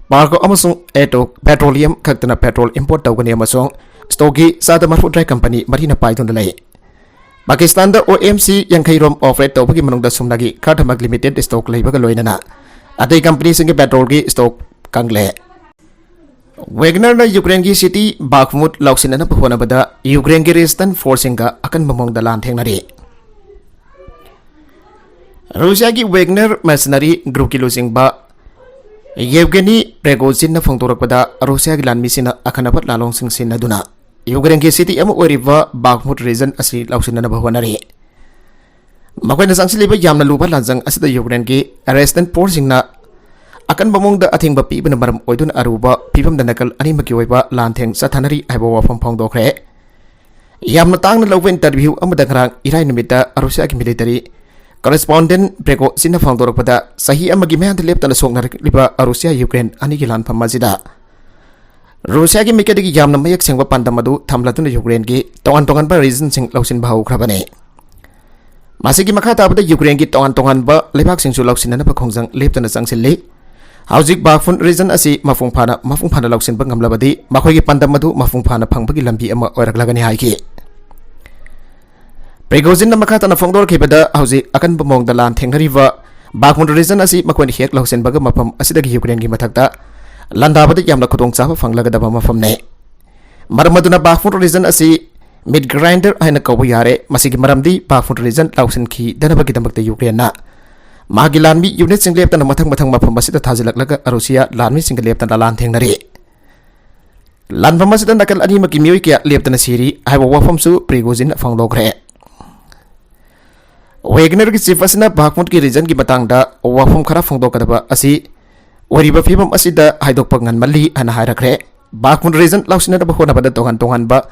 ꯄꯥꯔꯀꯣ ꯑꯃꯁꯨꯡ ꯑꯦꯇꯣ ꯄꯦꯇ꯭ꯔꯣꯂꯤꯌꯝ ꯈꯛꯇꯅ ꯄꯦꯇ꯭ꯔꯣꯜ ꯏꯝꯄꯣꯔꯠ ꯇꯧꯒꯅꯤ ꯑꯃꯁꯨꯡ ꯁ꯭ꯇꯣꯛꯀꯤ ꯆꯥꯗ ꯃꯔꯤꯐꯨꯇꯔꯥ ꯀꯝꯄꯅꯤ ꯃꯔꯤꯅ ꯄꯥꯏꯗꯨꯅ ꯂꯩ꯫ ꯄꯥꯀꯤꯁꯇꯥꯟꯗ ꯑꯣ ꯑꯦꯝ ꯁꯤ ꯌꯥꯡꯈꯩ ꯔꯣꯝ ꯑꯣꯄꯔꯦꯠ ꯇꯧꯕꯒꯤ ꯃꯅꯨꯡꯗ ꯁꯨꯞꯅꯒꯤ ꯈꯔ ꯊꯝꯕ ꯂꯤꯃꯤꯇꯦꯗ ꯁ꯭ꯇꯣꯛ ꯂꯩꯕꯒ ꯂꯣꯏꯅꯅ ꯑꯇꯩ ꯀꯝꯄꯅꯤꯁꯤꯡꯒꯤ ꯄꯦꯇ꯭ꯔꯣꯜꯒꯤ ꯁ꯭ꯇꯣꯛ ꯀꯪꯂꯦ꯫ ꯋꯦꯒꯅꯔꯅ ꯌꯨꯀ꯭ꯔꯦꯟꯒꯤ ꯁꯤꯇꯤ ꯕꯥꯈꯃꯨꯠ ꯂꯧꯁꯤꯟꯅꯅꯕ ꯍꯣꯠꯅꯕꯗ ꯌꯨꯀ꯭ꯔꯦꯟꯒꯤ ꯔꯦꯁꯤꯁ꯭ꯇꯦꯟꯁ ꯐꯣꯔꯁꯁꯤꯡꯒ ꯑꯀꯟꯕ ꯃꯑꯣꯡꯗ ꯂꯥꯟ ꯊꯦꯡꯅꯔꯤ꯫ ꯔꯨꯁꯤꯌꯥꯒꯤ ꯋꯦꯒꯅꯔ ꯃꯔꯁꯤꯅꯔꯤ ꯒ꯭ꯔꯨꯞꯀꯤ ꯂꯨꯆꯤꯡꯕ ꯌꯦꯚꯒꯦꯅꯤ ꯄ꯭ꯔꯦꯒꯣꯖꯤꯟꯅ ꯐꯣꯡꯗꯣꯔꯛꯄꯗ, ꯔꯨꯁꯤꯌꯥꯒꯤ ꯂꯥꯟꯃꯤꯁꯤꯡꯅ ꯑꯈꯟꯅꯕ ꯂꯥꯟꯂꯣꯡꯁꯤꯡ ꯁꯤꯖꯤꯟꯅꯗꯨꯅ ꯌꯨꯀ꯭ꯔꯦꯟꯒꯤ ꯁꯤꯇꯤ ꯑꯃ ꯑꯣꯏꯔꯤꯕ ꯕꯥꯈꯃꯨꯠ ꯔꯤꯖꯟ ꯑꯁꯤ ꯂꯧꯁꯤꯟꯅꯅꯕ ꯍꯣꯠꯅꯔꯤ꯫ ꯃꯈꯣꯏꯅ ꯆꯪꯁꯤꯜꯂꯤꯕ ꯌꯥꯝꯅ ꯂꯨꯕ ꯂꯥꯟꯖꯪ ꯑꯁꯤꯗ ꯌꯨꯀ꯭ꯔꯦꯟꯒꯤ ꯔꯦꯁꯤꯁ꯭ꯇꯦꯟꯁ ꯐꯣꯔꯁꯁꯤꯡꯅ ꯑꯀꯟꯕ ꯃꯑꯣꯡꯗ ꯑꯊꯤꯡꯕ ꯄꯤꯕꯅ ꯃꯔꯝ ꯑꯣꯏꯗꯨꯅ ꯑꯔꯨꯕ ꯐꯤꯕꯝꯗ ꯅꯥꯀꯜ ꯑꯅꯤꯃꯛꯀꯤ ꯑꯣꯏꯕ ꯂꯥꯟꯊꯦꯡ ꯆꯠꯊꯅꯔꯤ ꯍꯥꯏꯕ ꯋꯥꯐꯝ ꯐꯣꯡꯗꯣꯛꯈ꯭ꯔꯦ꯫ ꯌꯥꯝꯅ ꯇꯥꯡꯅ ꯂꯧꯕ ꯏꯟꯇꯔꯚ꯭ꯌꯨ ꯑꯃꯗ ꯉꯔꯥꯡ ꯏꯔꯥꯏ ꯅꯨꯃꯤꯠꯇ ꯔꯨꯁꯤꯌꯥꯒꯤ ꯃꯤꯂꯤꯇꯔꯤ ꯀꯣꯔꯦꯁꯄꯣꯟꯗꯦꯟꯠ ꯄ꯭ꯔꯦꯒꯣꯖꯤꯟꯅ ꯐꯣꯡꯗꯣꯔꯛꯄꯗ, ꯆꯍꯤ ꯑꯃꯒꯤ ꯃꯌꯥꯗ ꯂꯦꯞꯇꯅ ꯁꯣꯛꯅꯔꯛꯂꯤꯕ ꯔꯨꯁꯤꯌꯥ ꯌꯨꯀ꯭ꯔꯦꯟ ꯑꯅꯤꯒꯤ ꯂꯥꯟꯐꯝ ꯑꯁꯤꯗ ꯔꯨꯁꯤꯌꯥꯒꯤ ꯃꯥꯏꯀꯩꯗꯒꯤ ꯌꯥꯝꯅ ꯃꯌꯦꯛ ꯁꯦꯡꯕ ꯄꯥꯟꯗꯝ ꯑꯗꯨ ꯊꯝꯂꯗꯨꯅ ꯌꯨꯀ꯭ꯔꯦꯟꯒꯤ ꯇꯣꯉꯥꯟ ꯇꯣꯉꯥꯟꯕ ꯔꯤꯖꯟꯁꯤꯡ ꯂꯧꯁꯤꯟꯕ ꯍꯧꯈ꯭ꯔꯕꯅꯤ꯫ ꯃꯁꯤꯒꯤ ꯃꯈꯥ ꯇꯥꯕꯗ ꯌꯨꯀ꯭ꯔꯦꯟꯒꯤ ꯇꯣꯉꯥꯟ ꯇꯣꯉꯥꯟꯕ ꯂꯩꯕꯥꯛꯁꯤꯡꯁꯨ ꯂꯧꯁꯤꯟꯅꯅꯕ ꯈꯣꯡꯖꯪ ꯂꯦꯞꯇꯅ ꯆꯪꯁꯤꯜꯂꯤ꯫ ꯍꯧꯖꯤꯛ ꯕꯥꯒꯃꯨꯟ ꯔꯤꯖꯟ ꯑꯁꯤ ꯃꯄꯨꯡ ꯐꯥꯅ, ꯃꯄꯨꯡ ꯐꯥꯅ ꯂꯧꯁꯤꯟꯕ ꯉꯝꯂꯕꯗꯤ ꯃꯈꯣꯏꯒꯤ ꯄꯥꯟꯗꯝ ꯑꯗꯨ ꯃꯄꯨꯡ ꯐꯥꯅ ꯐꯪꯕꯒꯤ ꯂꯝꯕꯤ ꯑꯃ ꯑꯣꯏꯔꯛꯂꯒꯅꯤ ꯍꯥꯏꯈꯤ꯫ ꯄ꯭ꯔꯤꯒꯣꯖꯤꯟꯅ ꯃꯈꯥ ꯇꯥꯅ ꯐꯣꯡꯗꯣꯔꯛꯈꯤꯕꯗ, ꯍꯧꯖꯤꯛ ꯑꯀꯟꯕ ꯃꯑꯣꯡꯗ ꯂꯥꯟ ꯊꯦꯡꯅꯔꯤꯕ ꯕꯥꯒꯃꯨꯟ ꯔꯤꯖꯟ ꯑꯁꯤ ꯃꯈꯣꯏꯅ ꯍꯦꯛ ꯂꯧꯁꯤꯟꯕꯒ ꯃꯐꯝ ꯑꯁꯤꯗꯒꯤ ꯌꯨꯀ꯭ꯔꯦꯟꯒꯤ ꯃꯊꯛꯇ ꯂꯥꯟꯗꯥꯕꯗ ꯌꯥꯝꯅ ꯈꯨꯗꯣꯡꯆꯥꯕ ꯐꯪꯂꯒꯗꯕ ꯃꯐꯝꯅꯤ꯫ ꯃꯔꯝ ꯑꯗꯨꯅ ꯕꯥꯒꯃꯨꯟ ꯔꯤꯖꯟ ꯑꯁꯤ ꯃꯤꯠ ꯒ꯭ꯔꯥꯏꯟꯗꯔ ꯍꯥꯏꯅ ꯀꯧꯕ ꯌꯥꯔꯦ꯫ ꯃꯁꯤꯒꯤ ꯃꯔꯝꯗꯤ ꯕꯥꯒꯃꯨꯟ ꯔꯤꯖꯟ ꯂꯧꯁꯤꯟꯈꯤꯗꯅꯕꯒꯤꯗꯃꯛꯇ ꯌꯨꯀ꯭ꯔꯦꯟꯅ ꯃꯥꯒꯤ ꯂꯥꯟꯃꯤ ꯌꯨꯅꯤꯠꯁꯤꯡ ꯂꯦꯞꯇꯅ ꯃꯊꯪ ꯃꯊꯪ ꯃꯐꯝ ꯑꯁꯤꯗ ꯊꯥꯖꯤꯜꯂꯛꯂꯒ ꯔꯨꯁꯤꯌꯥ ꯂꯥꯟꯃꯤꯁꯤꯡꯒ ꯂꯦꯞꯇꯅ ꯂꯥꯟ ꯊꯦꯡꯅꯔꯤ꯫ ꯂꯥꯟꯐꯝ ꯑꯁꯤꯗ ꯅꯥꯀꯜ ꯑꯅꯤꯃꯛꯀꯤ ꯃꯤꯑꯣꯏ ꯀꯌꯥ ꯂꯦꯞꯇꯅ ꯁꯤꯔꯤ ꯍꯥꯏꯕ ꯋꯥꯐꯝꯁꯨ ꯄ꯭ꯔꯤꯒꯣꯖꯤꯟꯅ ꯐꯣꯡꯗꯣꯛꯈ꯭ꯔꯦ꯫ ꯋꯦꯒꯅꯔꯒꯤ ꯆꯤꯐ ꯑꯁꯤꯅ ꯕꯥꯒꯃꯨꯟꯒꯤ ꯔꯤꯖꯟꯒꯤ ꯃꯇꯥꯡꯗ ꯋꯥꯐꯝ ꯈꯔ ꯐꯣꯡꯗꯣꯛꯀꯗꯕ ꯑꯁꯤ ꯑꯣꯏꯔꯤꯕ ꯐꯤꯕꯝ ꯑꯁꯤꯗ ꯍꯥꯏꯗꯣꯛꯄ ꯉꯟꯃꯜꯂꯤ ꯍꯥꯏꯅ ꯍꯥꯏꯔꯛꯈ꯭ꯔꯦ꯫ ꯕꯥꯒꯃꯨꯟ ꯔꯤꯖꯟ ꯂꯧꯁꯤꯟꯅꯅꯕ ꯍꯣꯠꯅꯕꯗ ꯇꯣꯉꯥꯟ ꯇꯣꯉꯥꯟꯕ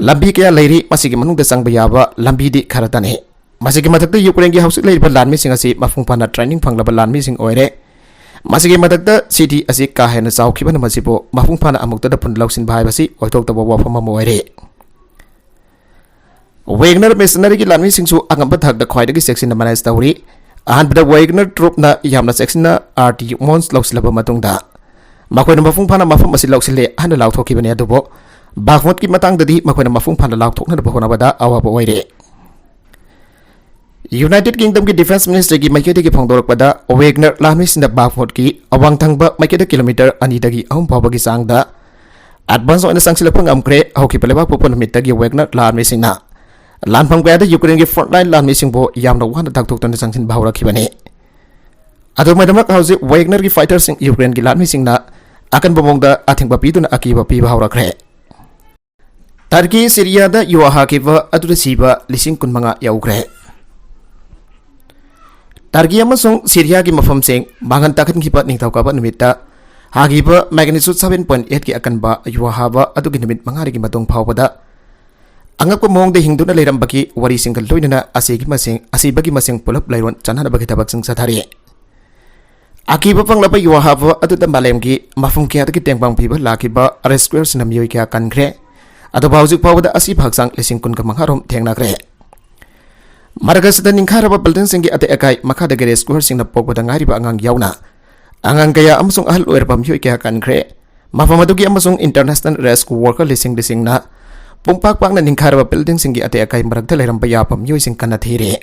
ꯂꯝꯕꯤ ꯀꯌꯥ ꯂꯩꯔꯤ꯫ ꯃꯁꯤꯒꯤ ꯃꯅꯨꯡꯗ ꯆꯪꯕ ꯌꯥꯕ ꯂꯝꯕꯤꯗꯤ ꯈꯔꯇꯅꯤ꯫ ꯃꯁꯤꯒꯤ ꯃꯊꯛꯇ ꯌꯨꯀ꯭ꯔꯦꯟꯒꯤ ꯍꯧꯖꯤꯛ ꯂꯩꯔꯤꯕ ꯂꯥꯟꯃꯤꯁꯤꯡ ꯑꯁꯤ ꯃꯄꯨꯡ ꯐꯥꯅ ꯇ꯭ꯔꯦꯅꯤꯡ ꯐꯪꯂꯕ ꯂꯥꯟꯃꯤꯁꯤꯡ ꯑꯣꯏꯔꯦ꯫ ꯃꯁꯤꯒꯤ ꯃꯊꯛꯇ ꯁꯤꯇꯤ ꯑꯁꯤ ꯀꯥ ꯍꯦꯟꯅ ꯆꯥꯎꯈꯤꯕꯅ ꯃꯁꯤꯕꯨ ꯃꯄꯨꯡ ꯐꯥꯅ ꯑꯃꯨꯛꯇꯗ ꯄꯨꯟꯅ ꯂꯧꯁꯤꯟꯕ ꯍꯥꯏꯕꯁꯤ ꯑꯣꯏꯊꯣꯛꯇꯕ ꯋꯥꯐꯝ ꯑꯃ ꯑꯣꯏꯔꯦ꯫ ꯋꯦꯒꯅꯔ ꯃꯦꯁꯅꯔꯤꯒꯤ ꯂꯥꯟꯃꯤꯁꯤꯡꯁꯨ ꯑꯉꯝꯕ ꯊꯥꯛꯇ ꯈ꯭ꯋꯥꯏꯗꯒꯤ ꯆꯦꯛꯁꯤꯟꯅ ꯃꯦꯅꯦꯖ ꯇꯧꯔꯤ꯫ ꯑꯍꯥꯟꯕꯗ ꯋꯦꯒꯅꯔ ꯇ꯭ꯔꯨꯞꯅ ꯌꯥꯝꯅ ꯆꯦꯛꯁꯤꯟꯅ ꯑꯥꯔꯇꯤ ꯃꯣꯟꯁ ꯂꯧꯁꯤꯜꯂꯕ ꯃꯇꯨꯡꯗ ꯃꯈꯣꯏꯅ ꯃꯄꯨꯡ ꯐꯥꯅ ꯃꯐꯝ ꯑꯁꯤ ꯂꯧꯁꯤꯜꯂꯦ ꯍꯥꯏꯅ ꯂꯥꯎꯊꯣꯛꯈꯤꯕꯅꯤ꯫ ꯑꯗꯨꯕꯨ ꯕꯥꯒꯃꯨꯠꯀꯤ ꯃꯇꯥꯡꯗꯗꯤ ꯃꯈꯣꯏꯅ ꯃꯄꯨꯡ ꯐꯥꯅ ꯂꯥꯎꯊꯣꯛꯅꯅꯕ ꯍꯣꯠꯅꯕꯗ ꯑꯋꯥꯕ ꯑꯣꯏꯔꯦ꯫ ꯌꯨꯅꯥꯏꯇꯦꯗ ꯀꯤꯡꯗꯝꯒꯤ ꯗꯤꯐꯦꯟꯁ ꯃꯤꯅꯤꯁꯇ꯭ꯔꯤꯒꯤ ꯃꯥꯏꯀꯩꯗꯒꯤ ꯐꯣꯡꯗꯣꯔꯛꯄꯗ, ꯋꯦꯒꯅꯔ ꯂꯥꯟꯃꯤꯁꯤꯡꯅ ꯕꯥꯒꯃꯨꯠꯀꯤ ꯑꯋꯥꯡ ꯊꯪꯕ ꯃꯥꯏꯀꯩꯗ ꯀꯤꯂꯣꯃꯤꯇꯔ ꯑꯅꯤꯗꯒꯤ ꯑꯍꯨꯝ ꯐꯥꯎꯕꯒꯤ ꯆꯥꯡꯗ ꯑꯦꯗꯚꯥꯟꯁ ꯑꯣꯏꯅ ꯆꯪꯁꯤꯜꯂꯛꯄ ꯉꯝꯈ꯭ꯔꯦ꯫ ꯍꯧꯈꯤꯕ ꯂꯩꯕꯥꯛ ꯄꯣꯛꯄ ꯅꯨꯃꯤꯠꯇꯒꯤ ꯋꯦꯒꯅꯔ ꯂꯥꯟꯃꯤꯁꯤꯡꯅ ꯂꯥꯟꯐꯝ ꯀꯌꯥꯗ ꯌꯨꯀ꯭ꯔꯦꯟꯒꯤ ꯐ꯭ꯔꯟꯠꯂꯥꯏꯟ ꯂꯥꯟꯃꯤꯁꯤꯡꯕꯨ ꯌꯥꯝꯅ ꯋꯥꯅ ꯊꯥꯡꯗꯣꯛꯇꯨꯅ ꯆꯪꯁꯤꯟꯕ ꯍꯧꯔꯛꯈꯤꯕꯅꯤ꯫ ꯑꯗꯨꯃꯥꯏꯅꯃꯛ ꯍꯧꯖꯤꯛ ꯋꯦꯒꯅꯔꯒꯤ ꯐꯥꯏꯇꯔꯁꯤꯡ ꯌꯨꯀ꯭ꯔꯦꯟꯒꯤ ꯂꯥꯟꯃꯤꯁꯤꯡꯅ ꯑꯀꯟꯕ ꯃꯑꯣꯡꯗ ꯑꯊꯤꯡꯕ ꯄꯤꯗꯨꯅ ꯑꯀꯤꯕ ꯄꯤꯕ ꯍꯧꯔꯛꯈ꯭ꯔꯦ꯫ ꯇꯔꯀꯤ ꯁꯤꯔꯤꯌꯥꯗ ꯌꯨ ꯍꯥꯈꯤꯕ ꯑꯗꯨꯗ ꯁꯤꯕ ꯂꯤꯁꯤꯡ ꯀꯨꯟꯃꯉꯥ ꯌꯧꯈ꯭ꯔꯦ꯫ ꯇꯔꯀꯤ ꯑꯃꯁꯨꯡ ꯁꯤꯔꯤꯌꯥꯒꯤ ꯃꯐꯝꯁꯤꯡ ꯃꯥꯡꯍꯟ ꯇꯥꯛꯍꯟꯈꯤꯕ ꯅꯤꯡꯊꯧꯀꯥꯕ ꯅꯨꯃꯤꯠꯇ ꯍꯥꯈꯤꯕ magnitude seven point eight ꯀꯤ ꯑꯀꯟꯕ ꯌꯨ ꯍꯥꯕ ꯑꯗꯨꯒꯤ ꯅꯨꯃꯤꯠ ꯃꯉꯥꯅꯤꯒꯤ ꯃꯇꯨꯡ ꯐꯥꯎꯕꯗ ꯑꯉꯛꯄ ꯃꯑꯣꯡꯗ ꯍꯤꯡꯗꯨꯅ ꯂꯩꯔꯝꯕꯒꯤ ꯋꯥꯔꯤꯁꯤꯡꯒ ꯂꯣꯏꯅꯅ ꯑꯁꯤꯒꯤ ꯃꯁꯤꯡ, ꯑꯁꯤꯕꯒꯤ ꯃꯁꯤꯡ ꯄꯨꯂꯞ ꯂꯩꯔꯣꯟ ꯆꯥꯟꯅꯅꯕꯒꯤ ꯊꯕꯛꯁꯤꯡ ꯆꯠꯊꯔꯤ꯫ ꯑꯀꯤꯕ ꯐꯪꯂꯕ ꯌꯨ ꯍꯥꯕ ꯑꯗꯨꯗ ꯃꯥꯂꯦꯝꯒꯤ ꯃꯐꯝ ꯀꯌꯥꯗꯒꯤ ꯇꯦꯡꯕꯥꯡ ꯄꯤꯕ ꯂꯥꯛꯈꯤꯕ ꯔꯦꯁꯀ꯭ꯌꯨꯑꯔꯁꯤꯡꯅ ꯃꯤꯑꯣꯏ ꯀꯌꯥ ꯀꯟꯈ꯭ꯔꯦ꯫ ꯑꯗꯨꯕꯨ ꯍꯧꯖꯤꯛ ꯐꯥꯎꯕꯗ ꯑꯁꯤꯕ ꯍꯛꯆꯥꯡ ꯂꯤꯁꯤꯡ ꯀꯨꯟꯒ ꯃꯉꯥ ꯔꯣꯝ ꯊꯦꯡꯅꯈ꯭ꯔꯦ꯫ ꯃꯔꯛ ꯑꯁꯤꯗ ꯅꯤꯡꯈꯥꯏꯔꯕ ꯕꯤꯜꯗꯤꯡꯁꯤꯡꯒꯤ ꯑꯇꯦꯛ ꯑꯀꯥꯏ ꯃꯈꯥꯗꯒꯤ ꯔꯦꯁꯀ꯭ꯌꯨꯑꯔꯁꯤꯡꯅ ꯄꯣꯛꯄꯗ ꯉꯥꯏꯔꯤꯕ ꯑꯉꯥꯡ ꯌꯥꯎꯅ ꯑꯉꯥꯡ ꯀꯌꯥ ꯑꯃꯁꯨꯡ ꯑꯍꯜ ꯑꯣꯏꯔꯕ ꯃꯤꯑꯣꯏ ꯀꯌꯥ ꯀꯟꯈ꯭ꯔꯦ꯫ ꯃꯐꯝ ꯑꯗꯨꯒꯤ ꯑꯃꯁꯨꯡ international rescue worker ꯂꯤꯁꯤꯡ ꯂꯤꯁꯤꯡꯅ ꯄꯨꯡꯄꯥꯛ ꯄꯥꯛꯅ ꯅꯤꯡꯈꯥꯏꯔꯕ buildingꯁꯤꯡꯒꯤ ꯑꯇꯦꯛ ꯑꯀꯥꯏ ꯃꯔꯛꯇ ꯂꯩꯔꯝꯕ ꯌꯥꯕ ꯃꯤꯑꯣꯏꯁꯤꯡ ꯀꯟꯅ ꯊꯤꯔꯤ꯫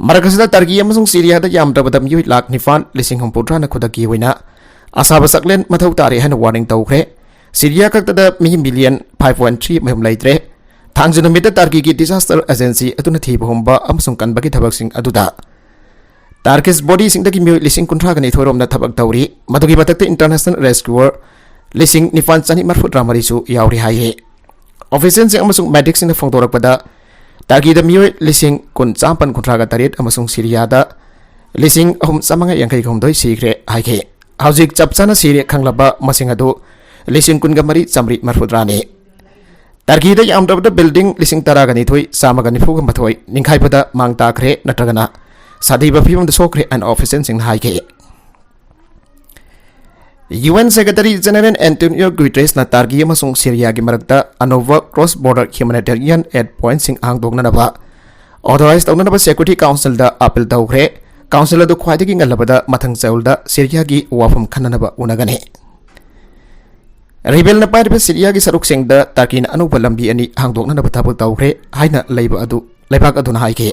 ꯃꯔꯛ ꯑꯁꯤꯗ ꯇꯔꯀꯤ ꯑꯃꯁꯨꯡ ꯁꯤꯔꯤꯌꯥꯗ ꯌꯥꯝꯗ꯭ꯔꯕꯗ ꯃꯤꯑꯣꯏ ꯂꯥꯈ ꯅꯤꯄꯥꯟ ꯂꯤꯁꯤꯡ ꯍꯨꯝꯐꯨꯇꯔꯥꯅ ꯈꯨꯗꯛꯀꯤ ꯑꯣꯏꯅ ꯑꯁꯥꯕ ꯆꯥꯛꯂꯦꯟ ꯃꯊꯧ ꯇꯥꯔꯦ ꯍꯥꯏꯅ warning ꯇꯧꯈ꯭ꯔꯦ꯫ ꯁꯤꯔꯤꯌꯥ ꯈꯛꯇꯗ ꯃꯤ million five point three ꯃꯌꯨꯝ ꯂꯩꯇ꯭ꯔꯦ꯫ ꯊꯥꯡꯖ ꯅꯨꯃꯤꯠꯇ ꯇꯔꯀꯤꯒꯤ disaster agency ꯑꯗꯨꯅ ꯊꯤꯕ ꯍꯨꯝꯕ ꯑꯃꯁꯨꯡ ꯀꯟꯕꯒꯤ ꯊꯕꯛꯁꯤꯡ ꯑꯗꯨꯗ Turkish bodyꯁꯤꯡꯗꯒꯤ ꯃꯤꯑꯣꯏ ꯂꯤꯁꯤꯡ ꯀꯨꯟꯊ꯭ꯔꯥꯒ ꯅꯤꯊꯣꯏ ꯔꯣꯝꯅ ꯊꯕꯛ ꯇꯧꯔꯤ꯫ ꯃꯗꯨꯒꯤ ꯃꯊꯛꯇ international rescuer ꯂꯤꯁꯤꯡ ꯅꯤꯄꯥꯟ ꯆꯅꯤ ꯃꯔꯤꯐꯨꯇꯔꯥ ꯃꯔꯤꯁꯨ ꯌꯥꯎꯔꯤ ꯍꯥꯏꯌꯦ꯫ Officialꯁꯤꯡ ꯑꯃꯁꯨꯡ medicꯁꯤꯡꯅ ꯐꯣꯡꯗꯣꯔꯛꯄꯗ, ꯇꯔꯀꯤꯗ ꯃꯤꯑꯣꯏ ꯂꯤꯁꯤꯡ ꯀꯨꯟ ꯆꯥꯃꯥꯄꯟ ꯀꯨꯟꯊ꯭ꯔꯥꯒ ꯇꯔꯦꯠ ꯑꯃꯁꯨꯡ ꯁꯤꯔꯤꯌꯥꯗ ꯂꯤꯁꯤꯡ ꯑꯍꯨꯝ ꯆꯥꯃꯉꯥ ꯌꯥꯡꯈꯩꯒ ꯍꯨꯝꯗꯣꯏ ꯁꯤꯈ꯭ꯔꯦ ꯍꯥꯏꯈꯤ꯫ ꯍꯧꯖꯤꯛ ꯆꯞ ꯆꯥꯅ ꯁꯤꯔꯦ ꯈꯪꯂꯕ ꯃꯁꯤꯡ ꯑꯗꯨ ꯂꯤꯁꯤꯡ ꯀꯨꯟꯒ ꯃꯔꯤ ꯆꯥꯃꯔꯤ ꯃꯔꯤꯐꯨꯇꯔꯥꯅꯤ꯫ ꯇꯔꯀꯤꯗ ꯌꯥꯝꯗ꯭ꯔꯕꯗ building ꯂꯤꯁꯤꯡ ꯇꯔꯥꯒ ꯅꯤꯊꯣꯏ ꯆꯥꯝꯃꯒ ꯅꯤꯐꯨꯒ ꯃꯥꯊꯣꯏ ꯅꯤꯡꯈꯥꯏꯕꯗ ꯃꯥꯡ ꯇꯥꯈ꯭ꯔꯦ ꯅꯠꯇ꯭ꯔꯒꯅ ꯁꯥꯊꯤꯕ ꯐꯤꯕꯝꯗ ꯁꯣꯛꯈ꯭ꯔꯦ ꯍꯥꯏꯅ officialꯁꯤꯡꯅ ꯍꯥꯏꯈꯤ꯫ UN Secretary General Antonio Guterresꯅ ꯇꯔꯀꯤ ꯑꯃꯁꯨꯡ ꯁꯤꯔꯤꯌꯥꯒꯤ ꯃꯔꯛꯇ ꯑꯅꯧꯕ cross border humanitarian aid pointꯁꯤꯡ ꯍꯥꯡꯗꯣꯛꯅꯅꯕ authorize ꯇꯧꯅꯅꯕ Security Councilꯗ appeal ꯇꯧꯈ꯭ꯔꯦ꯫ Council ꯑꯗꯨ ꯈ꯭ꯋꯥꯏꯗꯒꯤ ꯉꯜꯂꯕꯗ ꯃꯊꯪ ꯆꯌꯣꯜꯗ ꯁꯤꯔꯤꯌꯥꯒꯤ ꯋꯥꯐꯝ ꯈꯟꯅꯅꯕ ꯎꯅꯒꯅꯤ꯫ Rebelꯅ ꯄꯥꯏꯔꯤꯕ ꯁꯤꯔꯤꯌꯥꯒꯤ ꯁꯔꯨꯛꯁꯤꯡꯗ ꯇꯔꯀꯤꯅ ꯑꯅꯧꯕ ꯂꯝꯕꯤ ꯑꯅꯤ ꯍꯥꯡꯗꯣꯛꯅꯅꯕ ꯊꯕꯛ ꯇꯧꯈ꯭ꯔꯦ ꯍꯥꯏꯅ ꯂꯩꯕ ꯑꯗꯨ ꯂꯩꯕꯥꯛ ꯑꯗꯨꯅ ꯍꯥꯏꯈꯤ꯫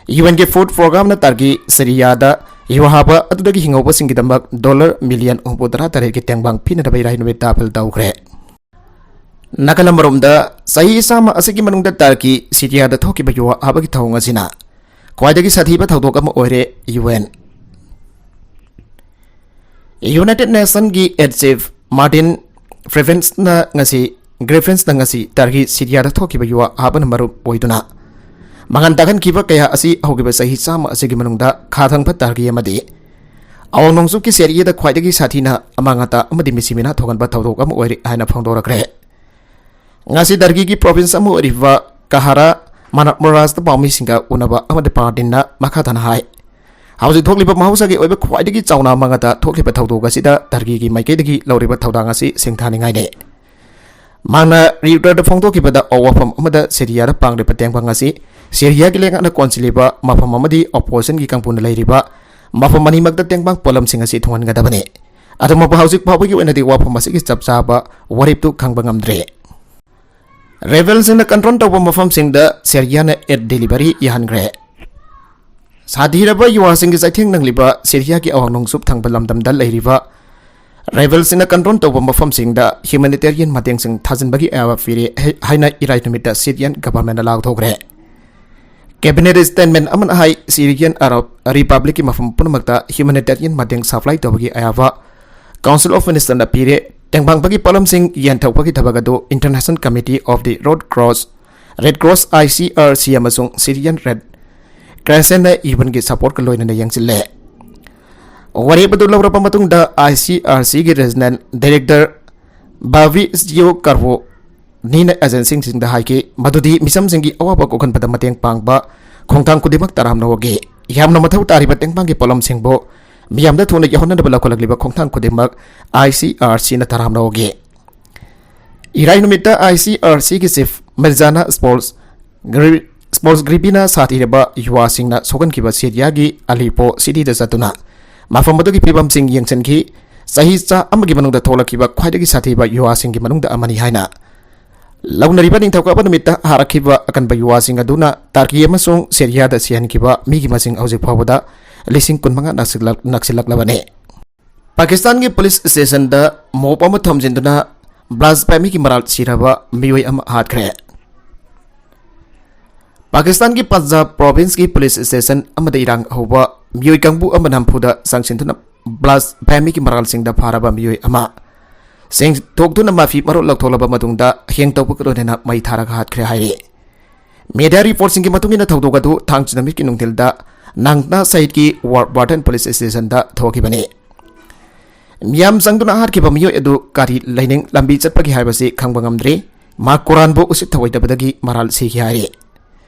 UNꯒꯤ food programꯅ ꯇꯔꯀꯤ ꯁꯤꯔꯤꯌꯥꯗ ꯌꯨꯍꯥꯕ ꯑꯗꯨꯗꯒꯤ ꯍꯤꯡꯍꯧꯕꯁꯤꯡꯒꯤꯗꯃꯛ dollar million ꯍꯨꯝꯐꯨꯇꯔꯥ ꯇꯔꯦꯠꯀꯤ ꯇꯦꯡꯕꯥꯡ ꯄꯤꯅꯅꯕ ꯏꯔꯥꯏ ꯅꯨꯃꯤꯠꯇ appeal ꯇꯧꯈ꯭ꯔꯦ꯫ ꯅꯥꯀꯜ ꯑꯃꯔꯣꯝꯗ, ꯆꯍꯤ ꯆꯥꯝꯃ ꯑꯁꯤꯒꯤ ꯃꯅꯨꯡꯗ ꯇꯔꯀꯤ ꯁꯤꯔꯤꯌꯥꯗ ꯊꯣꯛꯈꯤꯕ ꯌꯨꯍꯥꯕꯒꯤ ꯊꯧꯑꯣꯡ ꯑꯁꯤꯅ ꯈ꯭ꯋꯥꯏꯗꯒꯤ ꯁꯥꯊꯤꯕ ꯊꯧꯗꯣꯛ ꯑꯃ ꯑꯣꯏꯔꯦ꯫ UN United Nationꯒꯤ aid chief Martin Griffinsꯅ ꯉꯁꯤ Griffinsꯅ ꯉꯁꯤ ꯇꯔꯀꯤ ꯁꯤꯔꯤꯌꯥꯗ ꯊꯣꯛꯈꯤꯕ ꯌꯨꯍꯥꯕꯅ ꯃꯔꯨꯞ ꯑꯣꯏꯗꯨꯅ ꯃꯉꯥꯟ ꯇꯥꯛꯍꯟꯈꯤꯕ ꯀꯌꯥ ꯑꯁꯤ ꯍꯧꯈꯤꯕ ꯆꯍꯤ ꯆꯥꯝꯃ ꯑꯁꯤꯒꯤ ꯃꯅꯨꯡꯗ ꯈꯥ ꯊꯪꯕ ꯇꯔꯀꯤ ꯑꯃꯗꯤ ꯑꯋꯥꯡ ꯅꯣꯡꯆꯨꯞꯀꯤ ꯁꯤꯔꯤꯌꯥꯗ ꯈ꯭ꯋꯥꯏꯗꯒꯤ ꯁꯥꯊꯤꯅ ꯑꯃꯥꯡ ꯑꯇꯥ ꯑꯃꯗꯤ ꯃꯤꯁꯤ ꯃꯤꯅꯥ ꯊꯣꯛꯍꯟꯕ ꯊꯧꯗꯣꯛ ꯑꯃ ꯑꯣꯏꯔꯤ ꯍꯥꯏꯅ ꯐꯣꯡꯗꯣꯔꯛꯈ꯭ꯔꯦ꯫ ꯉꯁꯤ ꯇꯔꯀꯤꯒꯤ province ꯑꯃ ꯑꯣꯏꯔꯤꯕ ꯀꯍꯥꯔꯥ ꯃꯅꯥꯃꯨꯔꯥꯖꯇ ꯄꯥꯎꯃꯤꯁꯤꯡꯒ ꯎꯅꯕ ꯑꯃꯗ ꯄꯥꯔꯇꯤꯟꯅ ꯃꯈꯥ ꯇꯥꯅ ꯍꯥꯏ, ꯍꯧꯖꯤꯛ ꯊꯣꯛꯂꯤꯕ ꯃꯍꯧꯁꯥꯒꯤ ꯑꯣꯏꯕ ꯈ꯭ꯋꯥꯏꯗꯒꯤ ꯆꯥꯎꯅ ꯑꯃꯥꯡ ꯑꯇꯥ ꯊꯣꯛꯂꯤꯕ ꯊꯧꯗꯣꯛ ꯑꯁꯤꯗ ꯇꯔꯀꯤꯒꯤ ꯃꯥꯏꯀꯩꯗꯒꯤ ꯂꯧꯔꯤꯕ ꯊꯧꯗꯥꯡ ꯑꯁꯤ ꯁꯤꯡꯊꯥꯅꯤꯡꯉꯥꯏꯅꯤ꯫ ꯃꯍꯥꯛꯅ ꯔꯤꯎꯇꯔꯗ ꯐꯣꯡꯗꯣꯛꯈꯤꯕꯗ, ꯋꯥꯐꯝ ꯑꯃꯗ ꯁꯤꯔꯤꯌꯥꯗ ꯄꯥꯡꯂꯤꯕ ꯇꯦꯡꯕꯥꯡ ꯑꯁꯤ ꯁꯤꯔꯤꯌꯥꯒꯤ ꯂꯩꯉꯥꯛꯅ ꯀꯣꯟꯁꯤꯜꯂꯤꯕ ꯃꯐꯝ ꯑꯃꯗꯤ oppositionꯒꯤ ꯀꯥꯡꯕꯨꯅ ꯂꯩꯔꯤꯕ ꯃꯐꯝ ꯑꯅꯤꯃꯛꯇ ꯇꯦꯡꯕꯥꯡ ꯄꯣꯠꯂꯝꯁꯤꯡ ꯑꯁꯤ ꯊꯨꯡꯍꯟꯒꯗꯕꯅꯤ꯫ ꯑꯗꯨꯕꯨ ꯍꯧꯖꯤꯛ ꯐꯥꯎꯕꯒꯤ ꯑꯣꯏꯅꯗꯤ ꯋꯥꯐꯝ ꯑꯁꯤꯒꯤ ꯆꯞ ꯆꯥꯕ ꯋꯥꯔꯦꯞꯇꯨ ꯈꯪꯕ ꯉꯝꯗ꯭ꯔꯤ꯫ Rebelꯁꯤꯡꯅ control ꯇꯧꯕ ꯃꯐꯝꯁꯤꯡꯗ ꯁꯦꯔꯤꯌꯥꯅ aid delivery ꯌꯥꯍꯟꯈ꯭ꯔꯦ꯫ ꯁꯥꯊꯤꯔꯕ ꯌꯨꯋꯥꯁꯤꯡꯒꯤ ꯆꯩꯊꯦꯡ ꯅꯪꯂꯤꯕ ꯁꯤꯔꯤꯌꯥꯒꯤ ꯑꯋꯥꯡ ꯅꯣꯡꯆꯨꯞ ꯊꯪꯕ ꯂꯝꯗꯝꯗ ꯂꯩꯔꯤꯕ rebelꯁꯤꯡꯅ control ꯇꯧꯕ ꯃꯐꯝꯁꯤꯡꯗ humanitarian ꯃꯇꯦꯡꯁꯤꯡ ꯊꯥꯖꯤꯟꯕꯒꯤ ꯑꯌꯥꯕ ꯄꯤꯔꯦ ꯍꯥꯏ-, ꯍꯥꯏꯅ ꯏꯔꯥꯏ ꯅꯨꯃꯤꯠꯇ Syrian governmentꯅ ꯂꯥꯎꯊꯣꯛꯈ꯭ꯔꯦ꯫ Cabinet statement ꯑꯃꯅ ꯍꯥꯏ, Syrian Arab Republicꯀꯤ ꯃꯐꯝ ꯄꯨꯝꯅꯃꯛꯇ humanitarian ꯃꯇꯦꯡ supply ꯇꯧꯕꯒꯤ ꯑꯌꯥꯕ Council of Ministerꯅ ꯄꯤꯔꯦ꯫ ꯇꯦꯡꯕꯥꯡꯕꯒꯤ ꯄꯣꯠꯂꯝꯁꯤꯡ ꯌꯦꯟꯊꯣꯛꯄꯒꯤ ꯊꯕꯛ ꯑꯗꯨ International Committee of the Red Cross, Red Cross, ICRC ꯑꯃꯁꯨꯡ Syrian Red Crescentꯅ UNꯒꯤ supportꯀ ꯂꯣꯏꯅꯅ ꯌꯦꯡꯁꯤꯜꯂꯦ꯫ ꯋꯥꯔꯦꯞ ꯑꯗꯨ ꯂꯧꯔꯕ ꯃꯇꯨꯡꯗ ICRCꯒꯤ Regional Director ꯕꯥꯕꯤ ꯖꯤꯑꯣ ꯀꯥꯔꯕꯣꯅꯤꯅ agencyꯁꯤꯡꯗ ꯍꯥꯏꯈꯤ ꯃꯗꯨꯗꯤ ꯃꯤꯆꯝꯁꯤꯡꯒꯤ ꯑꯋꯥꯕ ꯀꯣꯛꯍꯟꯕꯗ ꯃꯇꯦꯡ ꯄꯥꯡꯕ ꯈꯣꯡꯊꯥꯡ ꯈꯨꯗꯤꯡꯃꯛ ꯇꯔꯥꯝꯅ ꯑꯣꯛꯏ꯫ ꯌꯥꯝꯅ ꯃꯊꯧ ꯇꯥꯔꯤꯕ ꯇꯦꯡꯕꯥꯡꯒꯤ ꯄꯣꯠꯂꯝꯁꯤꯡꯕꯨ ꯃꯤꯌꯥꯝꯗ ꯊꯨꯅ ꯌꯧꯍꯟꯅꯕ ꯂꯧꯈꯠꯂꯛꯂꯤꯕ ꯈꯣꯡꯊꯥꯡ ꯈꯨꯗꯤꯡꯃꯛ ICRCꯅ ꯇꯔꯥꯝꯅ ꯑꯣꯛꯏ꯫ ꯏꯔꯥꯏ ꯅꯨꯃꯤꯠꯇ ICRCꯒꯤ chief ꯃꯤꯔꯖꯥꯅꯥ ꯁ꯭ꯄꯣꯜꯁ ꯒ꯭ꯔꯤ-, ꯁ꯭ꯄꯣꯜꯁ ꯒ꯭ꯔꯤꯕꯤꯅ ꯁꯥꯊꯤꯔꯕ ꯌꯨꯋꯥꯁꯤꯡꯅ ꯁꯣꯛꯍꯟꯈꯤꯕ ꯁꯤꯔꯤꯌꯥꯒꯤ ꯑꯂꯤꯄꯣ cityꯗ ꯆꯠꯇꯨꯅ ꯃꯐꯝ ꯑꯗꯨꯒꯤ ꯐꯤꯕꯝꯁꯤꯡ ꯌꯦꯡꯁꯤꯟꯈꯤ꯫ ꯆꯍꯤ ꯆꯥ ꯑꯃꯒꯤ ꯃꯅꯨꯡꯗ ꯊꯣꯛꯂꯛꯈꯤꯕ ꯈ꯭ꯋꯥꯏꯗꯒꯤ ꯁꯥꯊꯤꯕ ꯌꯨꯋꯥꯁꯤꯡꯒꯤ ꯃꯅꯨꯡꯗ ꯑꯃꯅꯤ ꯍꯥꯏꯅ ꯂꯧꯅꯔꯤꯕ ꯅꯤꯡꯊꯧꯀꯥꯕ ꯅꯨꯃꯤꯠꯇ ꯍꯥꯔꯛꯈꯤꯕ ꯑꯀꯟꯕ ꯌꯨꯋꯥꯁꯤꯡ ꯑꯗꯨꯅ ꯇꯔꯀꯤ ꯑꯃꯁꯨꯡ ꯁꯤꯔꯤꯌꯥꯗ ꯁꯤꯍꯟꯈꯤꯕ ꯃꯤꯒꯤ ꯃꯁꯤꯡ ꯍꯧꯖꯤꯛ ꯐꯥꯎꯕꯗ ꯂꯤꯁꯤꯡ ꯀꯨꯟꯃꯉꯥ ꯅꯛꯁꯤꯜꯂꯛ-, ꯅꯛꯁꯤꯜꯂꯛꯂꯕꯅꯤ꯫ ꯄꯥꯀꯤꯁꯇꯥꯟꯒꯤ police stationꯗ mob ꯑꯃ ꯊꯝꯖꯤꯟꯗꯨꯅ blasphemyꯒꯤ ꯃꯔꯥꯜ ꯁꯤꯔꯕ ꯃꯤꯑꯣꯏ ꯑꯃ ꯍꯥꯠꯈ꯭ꯔꯦ꯫ ꯄꯥꯀꯤꯁꯇꯥꯟꯒꯤ ꯄꯟꯖꯥꯕ provinceꯀꯤ police station ꯑꯃꯗ ꯏꯔꯥꯡ ꯍꯧꯕ ꯃꯤꯑꯣꯏ ꯀꯥꯡꯕꯨ ꯑꯃꯅ ꯅꯝꯐꯨꯗ ꯆꯪꯁꯤꯟꯗꯨꯅ blasphemyꯒꯤ ꯃꯔꯥꯜꯁꯤꯡꯗ ꯐꯥꯔꯕ ꯃꯤꯑꯣꯏ ꯑꯃ ꯁꯦꯡꯗꯣꯛꯇꯨꯅ ꯃꯐꯤ ꯃꯔꯣꯜ ꯂꯧꯊꯣꯛꯂꯕ ꯃꯇꯨꯡꯗ ꯍꯦꯡ ꯇꯧꯕꯒ ꯂꯣꯏꯅꯅ ꯃꯩ ꯊꯥꯔꯒ ꯍꯥꯠꯈ꯭ꯔꯦ ꯍꯥꯏꯔꯤ꯫ Media reportꯁꯤꯡꯒꯤ ꯃꯇꯨꯡ ꯏꯟꯅ ꯊꯧꯗꯣꯛ ꯑꯗꯨ ꯊꯥꯡꯖ ꯅꯨꯃꯤꯠꯀꯤ ꯅꯨꯡꯊꯤꯜꯗ ꯅꯥꯡꯅꯥ ꯁꯍꯤꯗꯀꯤ Warburton police stationꯗ ꯊꯣꯛꯈꯤꯕꯅꯤ꯫ ꯃꯤꯌꯥꯝ ꯆꯪꯗꯨꯅ ꯍꯥꯠꯈꯤꯕ ꯃꯤꯑꯣꯏ ꯑꯗꯨ ꯀꯔꯤ ꯂꯩꯅꯤꯡ ꯂꯝꯕꯤ ꯆꯠꯄꯒꯤ ꯍꯥꯏꯕꯁꯤ ꯈꯪꯕ ꯉꯝꯗ꯭ꯔꯤ꯫ ꯃꯍꯥꯛ ꯀꯨꯔꯥꯟꯕꯨ ꯎꯁꯤꯠ ꯊꯑꯣꯏꯗꯕꯗꯒꯤ ꯃꯔꯥꯜ ꯁꯤꯈꯤ ꯍꯥꯏꯔꯤ꯫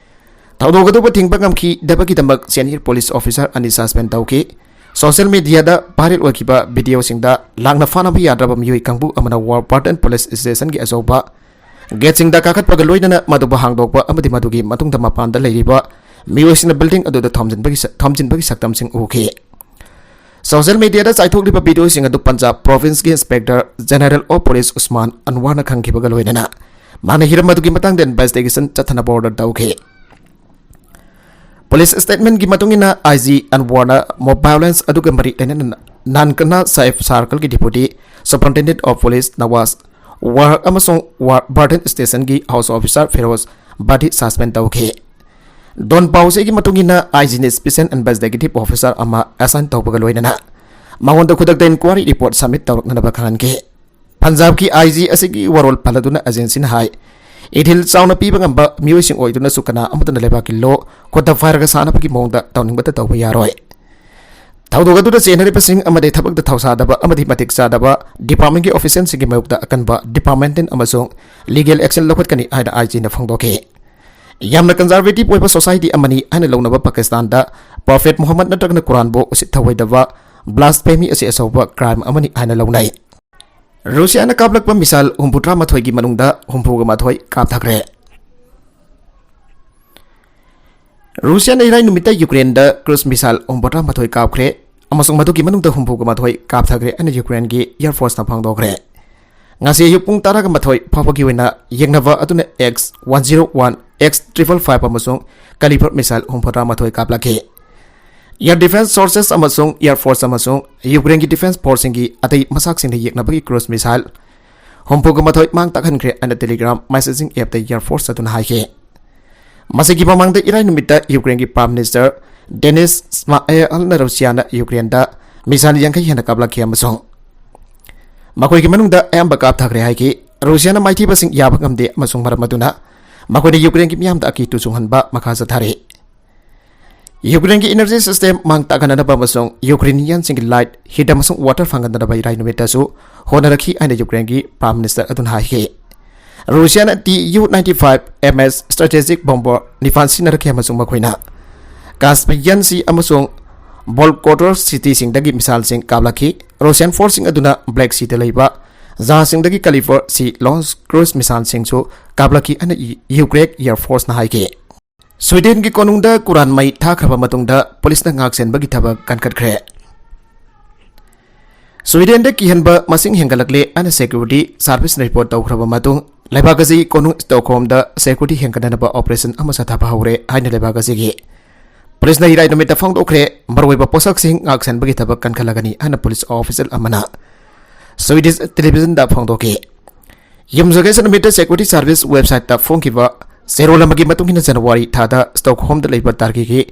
ꯊꯧꯗꯣꯛ ꯑꯗꯨꯕꯨ ꯊꯤꯡꯕ ꯉꯝꯈꯤꯗꯕꯒꯤꯗꯃꯛ senior police officer ꯑꯅꯤ suspend ꯇꯧꯈꯤ꯫ Social mediaꯗ viral ꯑꯣꯏꯈꯤꯕ videoꯁꯤꯡꯗ ꯂꯥꯡꯅ ꯐꯥꯅꯕ ꯌꯥꯗ꯭ꯔꯕ ꯃꯤꯑꯣꯏ ꯀꯥꯡꯕꯨ ꯑꯃꯅ Warburton police stationꯒꯤ ꯑꯆꯧꯕ gateꯁꯤꯡꯗ ꯀꯥꯈꯠꯄꯒ ꯂꯣꯏꯅꯅ ꯃꯗꯨꯕꯨ ꯍꯥꯡꯗꯣꯛꯄ ꯑꯃꯗꯤ ꯃꯗꯨꯒꯤ ꯃꯇꯨꯡꯗ ꯃꯄꯥꯟꯗ ꯂꯩꯔꯤꯕ ꯃꯤꯑꯣꯏꯁꯤꯡꯅ building ꯑꯗꯨꯗ ꯊꯣꯝꯖꯤꯟꯕꯒꯤ ꯁ-, ꯊꯣꯝꯖꯤꯟꯕꯒꯤ ꯁꯛꯇꯝꯁꯤꯡ ꯎꯈꯤ꯫ Social mediaꯗ ꯆꯥꯏꯊꯣꯛꯂꯤꯕ videoꯁꯤꯡ ꯑꯗꯨ Punjab provinceꯀꯤ Inspector General of Police Usman Anwarꯅ ꯈꯪꯈꯤꯕꯒ ꯂꯣꯏꯅꯅ ꯃꯥꯅ ꯍꯤꯔꯝ ꯑꯗꯨꯒꯤ ꯃꯇꯥꯡꯗ investigation ꯆꯠꯊꯅꯕ order ꯇꯧꯈꯤ꯫ Police statementꯀꯤ ꯃꯇꯨꯡ ꯏꯟꯅ, IG Anwarꯅ mob violence ꯑꯗꯨꯒ ꯃꯔꯤ ꯂꯩꯅꯅ Nankana Sahib Circleꯒꯤ Deputy Superintendent of Police Nawaz Warhaq ꯑꯃꯁꯨꯡ War Burden Stationꯒꯤ House Officer Feroz Bhatti suspend ꯇꯧꯈꯤ꯫ ꯗꯣꯟ ꯄꯥꯎꯁꯤꯒꯤ ꯃꯇꯨꯡ ꯏꯟꯅ, IGꯅ special investigative officer ꯑꯃ assign ꯇꯧꯕꯒ ꯂꯣꯏꯅꯅ ꯃꯉꯣꯟꯗ ꯈꯨꯗꯛꯇ inquiry report submit ꯇꯧꯔꯛꯅꯅꯕ ꯈꯪꯍꯟꯈꯤ꯫ ꯄꯟꯖꯥꯕꯀꯤ IG ꯑꯁꯤꯒꯤ ꯋꯥꯔꯣꯜ ꯄꯜꯂꯗꯨꯅ agencyꯅ ꯍꯥꯏ, ꯏꯊꯤꯜ ꯆꯥꯎꯅ ꯄꯤꯕ ꯉꯝꯕ ꯃꯤꯑꯣꯏꯁꯤꯡ ꯑꯣꯏꯗꯨꯅꯁꯨ ꯀꯅꯥ ꯑꯃꯠꯇꯅ ꯂꯩꯕꯥꯛꯀꯤ law ꯈꯨꯠꯇ ꯄꯥꯏꯔꯒ ꯁꯥꯟꯅꯕꯒꯤ ꯃꯑꯣꯡꯗ ꯇꯧꯅꯤꯡꯕꯇ ꯇꯧꯕ ꯌꯥꯔꯣꯏ꯫ ꯊꯧꯗꯣꯛ ꯑꯗꯨꯗ ꯆꯦꯟꯅꯔꯤꯕꯁꯤꯡ ꯑꯃꯗꯤ ꯊꯕꯛꯇ ꯊꯧꯁꯥꯗꯕ ꯑꯃꯗꯤ ꯃꯇꯤꯛ ꯆꯥꯗꯕ departmentꯀꯤ officialꯁꯤꯡꯒꯤ ꯃꯥꯌꯣꯛꯇ ꯑꯀꯟꯕ departmental ꯑꯃꯁꯨꯡ legal action ꯂꯧꯈꯠꯀꯅꯤ ꯍꯥꯏꯅ IGꯅ ꯐꯣꯡꯗꯣꯛꯈꯤ꯫ ꯌꯥꯝꯅ conservative ꯑꯣꯏꯕ society ꯑꯃꯅꯤ ꯍꯥꯏꯅ ꯂꯧꯅꯕ ꯄꯥꯀꯤꯁꯇꯥꯟꯗ Prophet Muhammad ꯅꯠꯇ꯭ꯔꯒꯅ ꯀꯨꯔꯥꯟꯕꯨ ꯎꯁꯤꯠ ꯊꯧꯑꯣꯏꯗꯕ blasphemy ꯑꯁꯤ ꯑꯆꯧꯕ crime ꯑꯃꯅꯤ ꯍꯥꯏꯅ ꯂꯧꯅꯩ꯫ ꯔꯨꯁꯤꯌꯥꯅ ꯀꯥꯞꯂꯛꯄ missile ꯍꯨꯝꯐꯨꯇꯔꯥ ꯃꯥꯊꯣꯏꯒꯤ ꯃꯅꯨꯡꯗ ꯍꯨꯝꯐꯨꯒ ꯃꯥꯊꯣꯏ ꯀꯥꯞꯊꯈ꯭ꯔꯦ꯫ ꯔꯨꯁꯤꯌꯥꯅ ꯏꯔꯥꯏ ꯅꯨꯃꯤꯠꯇ ꯌꯨꯀ꯭ꯔꯦꯟꯗ cruise missile ꯍꯨꯝꯐꯨꯇꯔꯥ ꯃꯥꯊꯣꯏ ꯀꯥꯞꯈ꯭ꯔꯦ ꯑꯃꯁꯨꯡ ꯃꯗꯨꯒꯤ ꯃꯅꯨꯡꯗ ꯍꯨꯝꯐꯨꯒ ꯃꯥꯊꯣꯏ ꯀꯥꯞꯊꯈ꯭ꯔꯦ ꯍꯥꯏꯅ ꯌꯨꯀ꯭ꯔꯦꯟꯒꯤ Air Forceꯅ ꯐꯣꯡꯗꯣꯛꯈ꯭ꯔꯦ꯫ ꯉꯁꯤ ꯑꯌꯨꯛ ꯄꯨꯡ ꯇꯔꯥꯒ ꯃꯥꯊꯣꯏ ꯐꯥꯎꯕꯒꯤ ꯑꯣꯏꯅ ꯌꯦꯡꯅꯕ ꯑꯗꯨꯅ X one zero one, X triple five ꯑꯃꯁꯨꯡ Kalibr missile ꯍꯨꯝꯐꯨꯇꯔꯥ ꯃꯥꯊꯣꯏ ꯀꯥꯞꯂꯛꯈꯤ꯫ Air Defense Sources ꯑꯃꯁꯨꯡ Air Force ꯑꯃꯁꯨꯡ ꯌꯨꯀ꯭ꯔꯦꯟꯒꯤ defense forceꯁꯤꯡꯒꯤ ꯑꯇꯩ ꯃꯆꯥꯛꯁꯤꯡꯅ ꯌꯦꯛꯅꯕꯒꯤ cruise missile ꯍꯨꯝꯐꯨꯒ ꯃꯥꯊꯣꯏ ꯃꯥꯡ ꯇꯥꯛꯍꯟꯈ꯭ꯔꯦ ꯍꯥꯏꯅ Telegram messaging appꯇ Air Force ꯑꯗꯨꯅ ꯍꯥꯏꯈꯤ꯫ ꯃꯁꯤꯒꯤ ꯃꯃꯥꯡꯗ ꯏꯔꯥꯏ ꯅꯨꯃꯤꯠꯇ ꯌꯨꯀ꯭ꯔꯦꯟꯒꯤ Prime Minister Denys Shmyhalꯅ ꯔꯨꯁꯤꯌꯥꯅ ꯌꯨꯀ꯭ꯔꯦꯟꯗ missile ꯌꯥꯡꯈꯩ ꯍꯦꯟꯅ ꯀꯥꯞꯂꯛꯈꯤ ꯑꯃꯁꯨꯡ ꯃꯈꯣꯏꯒꯤ ꯃꯅꯨꯡꯗ ꯑꯌꯥꯝꯕ ꯀꯥꯞꯊꯈ꯭ꯔꯦ ꯍꯥꯏꯈꯤ꯫ ꯔꯨꯁꯤꯌꯥꯅ ꯃꯥꯏꯊꯤꯕꯁꯤꯡ ꯌꯥꯕ ꯉꯝꯗꯦ ꯑꯃꯁꯨꯡ ꯃꯔꯝ ꯑꯗꯨꯅ ꯃꯈꯣꯏꯅ ꯌꯨꯀ꯭ꯔꯦꯟꯒꯤ ꯃꯤꯌꯥꯝꯗ ꯑꯀꯤꯇꯨ ꯆꯨꯡꯍꯟꯕ ꯃꯈꯥ ꯆꯠꯊꯔꯤ꯫ ꯌꯨꯀ꯭ꯔꯦꯟꯒꯤ energy system ꯃꯥꯡ ꯇꯥꯛꯍꯟꯅꯅꯕ ꯑꯃꯁꯨꯡ ꯌꯨꯀ꯭ꯔꯦꯅꯤꯌꯟꯁꯤꯡꯒꯤ light, heat ꯑꯃꯁꯨꯡ water ꯐꯪꯍꯟꯅꯅꯕ ꯏꯔꯥꯏ ꯅꯨꯃꯤꯠꯇꯁꯨ ꯍꯣꯠꯅꯔꯛꯈꯤ ꯍꯥꯏꯅ ꯌꯨꯀ꯭ꯔꯦꯟꯒꯤ Prime Minister ꯑꯗꯨꯅ ꯍꯥꯏꯈꯤ꯫ ꯔꯨꯁꯤꯌꯥꯅ Tu ninety-five M S strategic bomber ꯅꯤꯄꯥꯟ ꯁꯤꯖꯤꯟꯅꯔꯛꯈꯤ ꯑꯃꯁꯨꯡ ꯃꯈꯣꯏꯅ Caspian Sea ꯑꯃꯁꯨꯡ Volkhov cityꯁꯤꯡꯗꯒꯤ missileꯁꯤꯡ ꯀꯥꯞꯂꯛꯈꯤ꯫ Russian forceꯁꯤꯡ ꯑꯗꯨꯅ Black Seaꯗ ꯂꯩꯕ ꯖꯍꯥꯖꯁꯤꯡꯗꯒꯤ Kalibr C launch cruise missileꯁꯤꯡꯁꯨ ꯀꯥꯞꯂꯛꯈꯤ ꯍꯥꯏꯅ ꯌꯨ-, ꯌꯨꯀ꯭ꯔꯦꯟ Air Forceꯅ ꯍꯥꯏꯈꯤ꯫ ꯁ꯭ꯋꯤꯗꯦꯟꯒꯤ ꯀꯣꯅꯨꯡꯗ ꯀꯨꯔꯥꯟ ꯃꯩ ꯊꯥꯈ꯭ꯔꯕ ꯃꯇꯨꯡꯗ ꯄꯨꯂꯤꯁꯅ ꯉꯥꯛꯁꯦꯟꯕꯒꯤ ꯊꯕꯛ ꯀꯟꯈꯠꯈ꯭ꯔꯦ꯫ ꯁ꯭ꯋꯤꯗꯦꯟꯗ ꯀꯤꯍꯟꯕ ꯃꯁꯤꯡ ꯍꯦꯟꯒꯠꯂꯛꯂꯦ ꯍꯥꯏꯅ ꯁꯦꯀ꯭ꯌꯨꯔꯤꯇꯤ ꯁꯥꯔꯚꯤꯁ ꯔꯤꯄꯣꯔꯠ ꯇꯧꯈ꯭ꯔꯕ ꯃꯇꯨꯡ, ꯂꯩꯕꯥꯛ ꯑꯁꯤꯒꯤ ꯀꯣꯅꯨꯡ ꯁ꯭ꯇꯣꯛꯍꯣꯝꯗ ꯁꯦꯀ꯭ꯌꯨꯔꯤꯇꯤ ꯍꯦꯟꯒꯠꯅꯅꯕ ꯑꯣꯄꯔꯦꯁꯟ ꯑꯃ ꯆꯠꯊꯕ ꯍꯧꯔꯦ ꯍꯥꯏꯅ ꯂꯩꯕꯥꯛ ꯑꯁꯤꯒꯤ ꯄꯨꯂꯤꯁꯅ ꯏꯔꯥꯏ ꯅꯨꯃꯤꯠꯇ ꯐꯣꯡꯗꯣꯛꯈ꯭ꯔꯦ꯫ ꯃꯔꯨꯑꯣꯏꯕ ꯄꯣꯠꯁꯛꯁꯤꯡ ꯉꯥꯛꯁꯦꯟꯕꯒꯤ ꯊꯕꯛ ꯀꯟꯈꯠꯂꯒꯅꯤ ꯍꯥꯏꯅ ꯄꯨꯂꯤꯁ ꯑꯣꯐꯤꯁꯤꯌꯦꯜ ꯑꯃꯅ ꯁ꯭ꯋꯤꯗꯤꯁ ꯇꯦꯂꯤꯚꯤꯖꯟꯗ ꯐꯣꯡꯗꯣꯛꯈꯤ꯫ ꯌꯨꯝꯖꯀꯩꯁ ꯅꯨꯃꯤꯠꯇ ꯁꯦꯀ꯭ꯌꯨꯔꯤꯇꯤ ꯁꯥꯔꯚꯤꯁ ꯋꯦꯕꯁꯥꯏꯠꯇ ꯐꯣꯡꯈꯤꯕ ꯆꯦꯔꯣꯜ ꯑꯃꯒꯤ ꯃꯇꯨꯡ ꯏꯟꯅ, ꯖꯅꯋꯥꯔꯤ ꯊꯥꯗ ꯁ꯭ꯇꯣꯛꯍꯣꯝꯗ ꯂꯩꯕ ꯇꯔꯀꯤꯒꯤ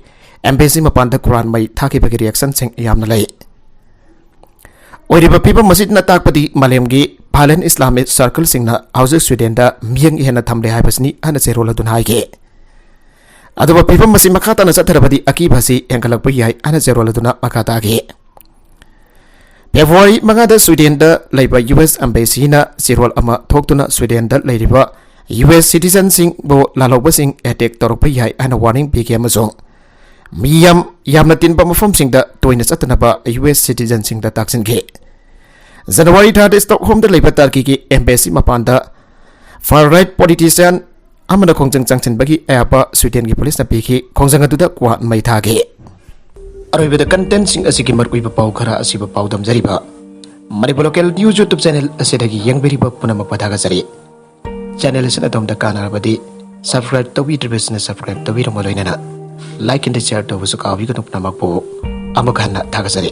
ꯑꯦꯝꯕꯦꯁꯤ ꯃꯄꯥꯟꯗ ꯀꯨꯔꯥꯟ ꯃꯩ ꯊꯥꯈꯤꯕꯒꯤ ꯔꯤꯌꯦꯛꯁꯟꯁꯤꯡ ꯌꯥꯝꯅ ꯂꯩ꯫ ꯑꯣꯏꯔꯤꯕ ꯐꯤꯕꯝ ꯑꯁꯤꯅ ꯇꯥꯛꯄꯗꯤ ꯃꯥꯂꯦꯝꯒꯤ violent Islamist circleꯁꯤꯡꯅ ꯍꯧꯖꯤꯛ ꯁ꯭ꯋꯤꯗꯦꯟꯗ ꯃꯤꯠꯌꯦꯡ ꯍꯦꯟꯅ ꯊꯝꯂꯦ ꯍꯥꯏꯕꯁꯤꯅꯤ ꯍꯥꯏꯅ ꯆꯦꯔꯣꯜ ꯑꯗꯨꯅ ꯍꯥꯏꯈꯤ꯫ ꯑꯗꯨꯕꯨ ꯐꯤꯕꯝ ꯑꯁꯤ ꯃꯈꯥ ꯇꯥꯅ ꯆꯠꯊꯔꯕꯗꯤ ꯑꯀꯤꯕ ꯑꯁꯤ ꯍꯦꯟꯒꯠꯂꯛꯄ ꯌꯥꯏ ꯍꯥꯏꯅ ꯆꯦꯔꯣꯜ ꯑꯗꯨꯅ ꯃꯈꯥ ꯇꯥꯈꯤ꯫ ꯐꯦꯕ꯭ꯔꯨꯋꯥꯔꯤ ꯃꯉꯥꯗ ꯁ꯭ꯋꯤꯗꯦꯟꯗ ꯂꯩꯕ ꯌꯨ ꯑꯦꯁ ꯑꯦꯝꯕꯦꯁꯤꯅ ꯆꯦꯔꯣꯜ ꯑꯃ ꯊꯣꯛꯇꯨꯅ ꯁ꯭ꯋꯤꯗꯦꯟꯗ ꯂꯩꯔꯤꯕ ꯌꯨ ꯑꯦꯁ ꯁꯤꯇꯤꯖꯟꯁꯤꯡꯕꯨ ꯂꯥꯜꯍꯧꯕꯁꯤꯡ ꯑꯦꯇꯦꯛ ꯇꯧꯔꯛꯄ ꯌꯥꯏ ꯍꯥꯏꯅ ꯋꯥꯔꯅꯤꯡ ꯄꯤꯈꯤ ꯑꯃꯁꯨꯡ ꯃꯤ ꯌꯥꯝ, ꯌꯥꯝꯅ ꯇꯤꯟꯕ ꯃꯐꯝꯁꯤꯡꯗ ꯇꯣꯏꯅ ꯆꯠꯇꯅꯕ ꯌꯨ ꯑꯦꯁ ꯁꯤꯇꯤꯖꯟꯁꯤꯡꯗ ꯇꯥꯛꯁꯤꯟꯈꯤ꯫ ꯖꯅꯋꯥꯔꯤ ꯊꯥꯗ ꯁ꯭ꯇꯣꯛꯍꯣꯝꯗ ꯂꯩꯕ ꯇꯔꯀꯤꯒꯤ ꯑꯦꯝꯕꯦꯁꯤ ꯃꯄꯥꯟꯗ far right politician ꯑꯃꯅ ꯈꯣꯡꯖꯪ ꯆꯪꯁꯤꯟꯕꯒꯤ ꯑꯌꯥꯕ ꯁ꯭ꯋꯤꯗꯦꯟꯒꯤ ꯄꯨꯂꯤꯁꯅ ꯄꯤꯈꯤ꯫ ꯈꯣꯡꯖꯪ ꯑꯗꯨꯗ ꯀ꯭ꯋꯥꯠ ꯃꯩ ꯊꯥꯈꯤ꯫ ꯑꯔꯣꯏꯕꯗ ꯀꯟꯇꯦꯟꯁꯤꯡ ꯑꯁꯤꯒꯤ ꯃꯔꯨꯑꯣꯏꯕ ꯄꯥꯎ ꯈꯔ ꯑꯁꯤꯕꯨ ꯄꯥꯎꯗꯝꯖꯔꯤꯕ Manipur local news YouTube channel ꯑꯁꯤꯗꯒꯤ ꯌꯦꯡꯕꯤꯔꯤꯕ ꯄꯨꯝꯅꯃꯛꯄꯨ ꯊꯥꯒꯠꯆꯔꯤ꯫ ꯆꯦꯅꯦꯜ ꯑꯁꯤꯅ ꯑꯗꯣꯝꯗ ꯀꯥꯟꯅꯔꯕꯗꯤ ꯁꯕꯁꯀ꯭ꯔꯥꯏꯕ ꯇꯧꯕꯤꯗ꯭ꯔꯤꯕꯁꯤꯡꯅ ꯁꯕꯁꯀ꯭ꯔꯥꯏꯕ ꯇꯧꯕꯤꯔꯝꯕ ꯂꯣꯏꯅꯅ ꯂꯥꯏꯛ ꯑꯦꯟ ꯁꯤꯌꯔ ꯇꯧꯕꯁꯨ ꯀꯥꯎꯕꯤꯒꯅꯨ꯫ ꯄꯨꯝꯅꯃꯛꯄꯨ ꯑꯃꯨꯛ ꯍꯟꯅ ꯊꯥꯒꯠꯆꯔꯤ꯫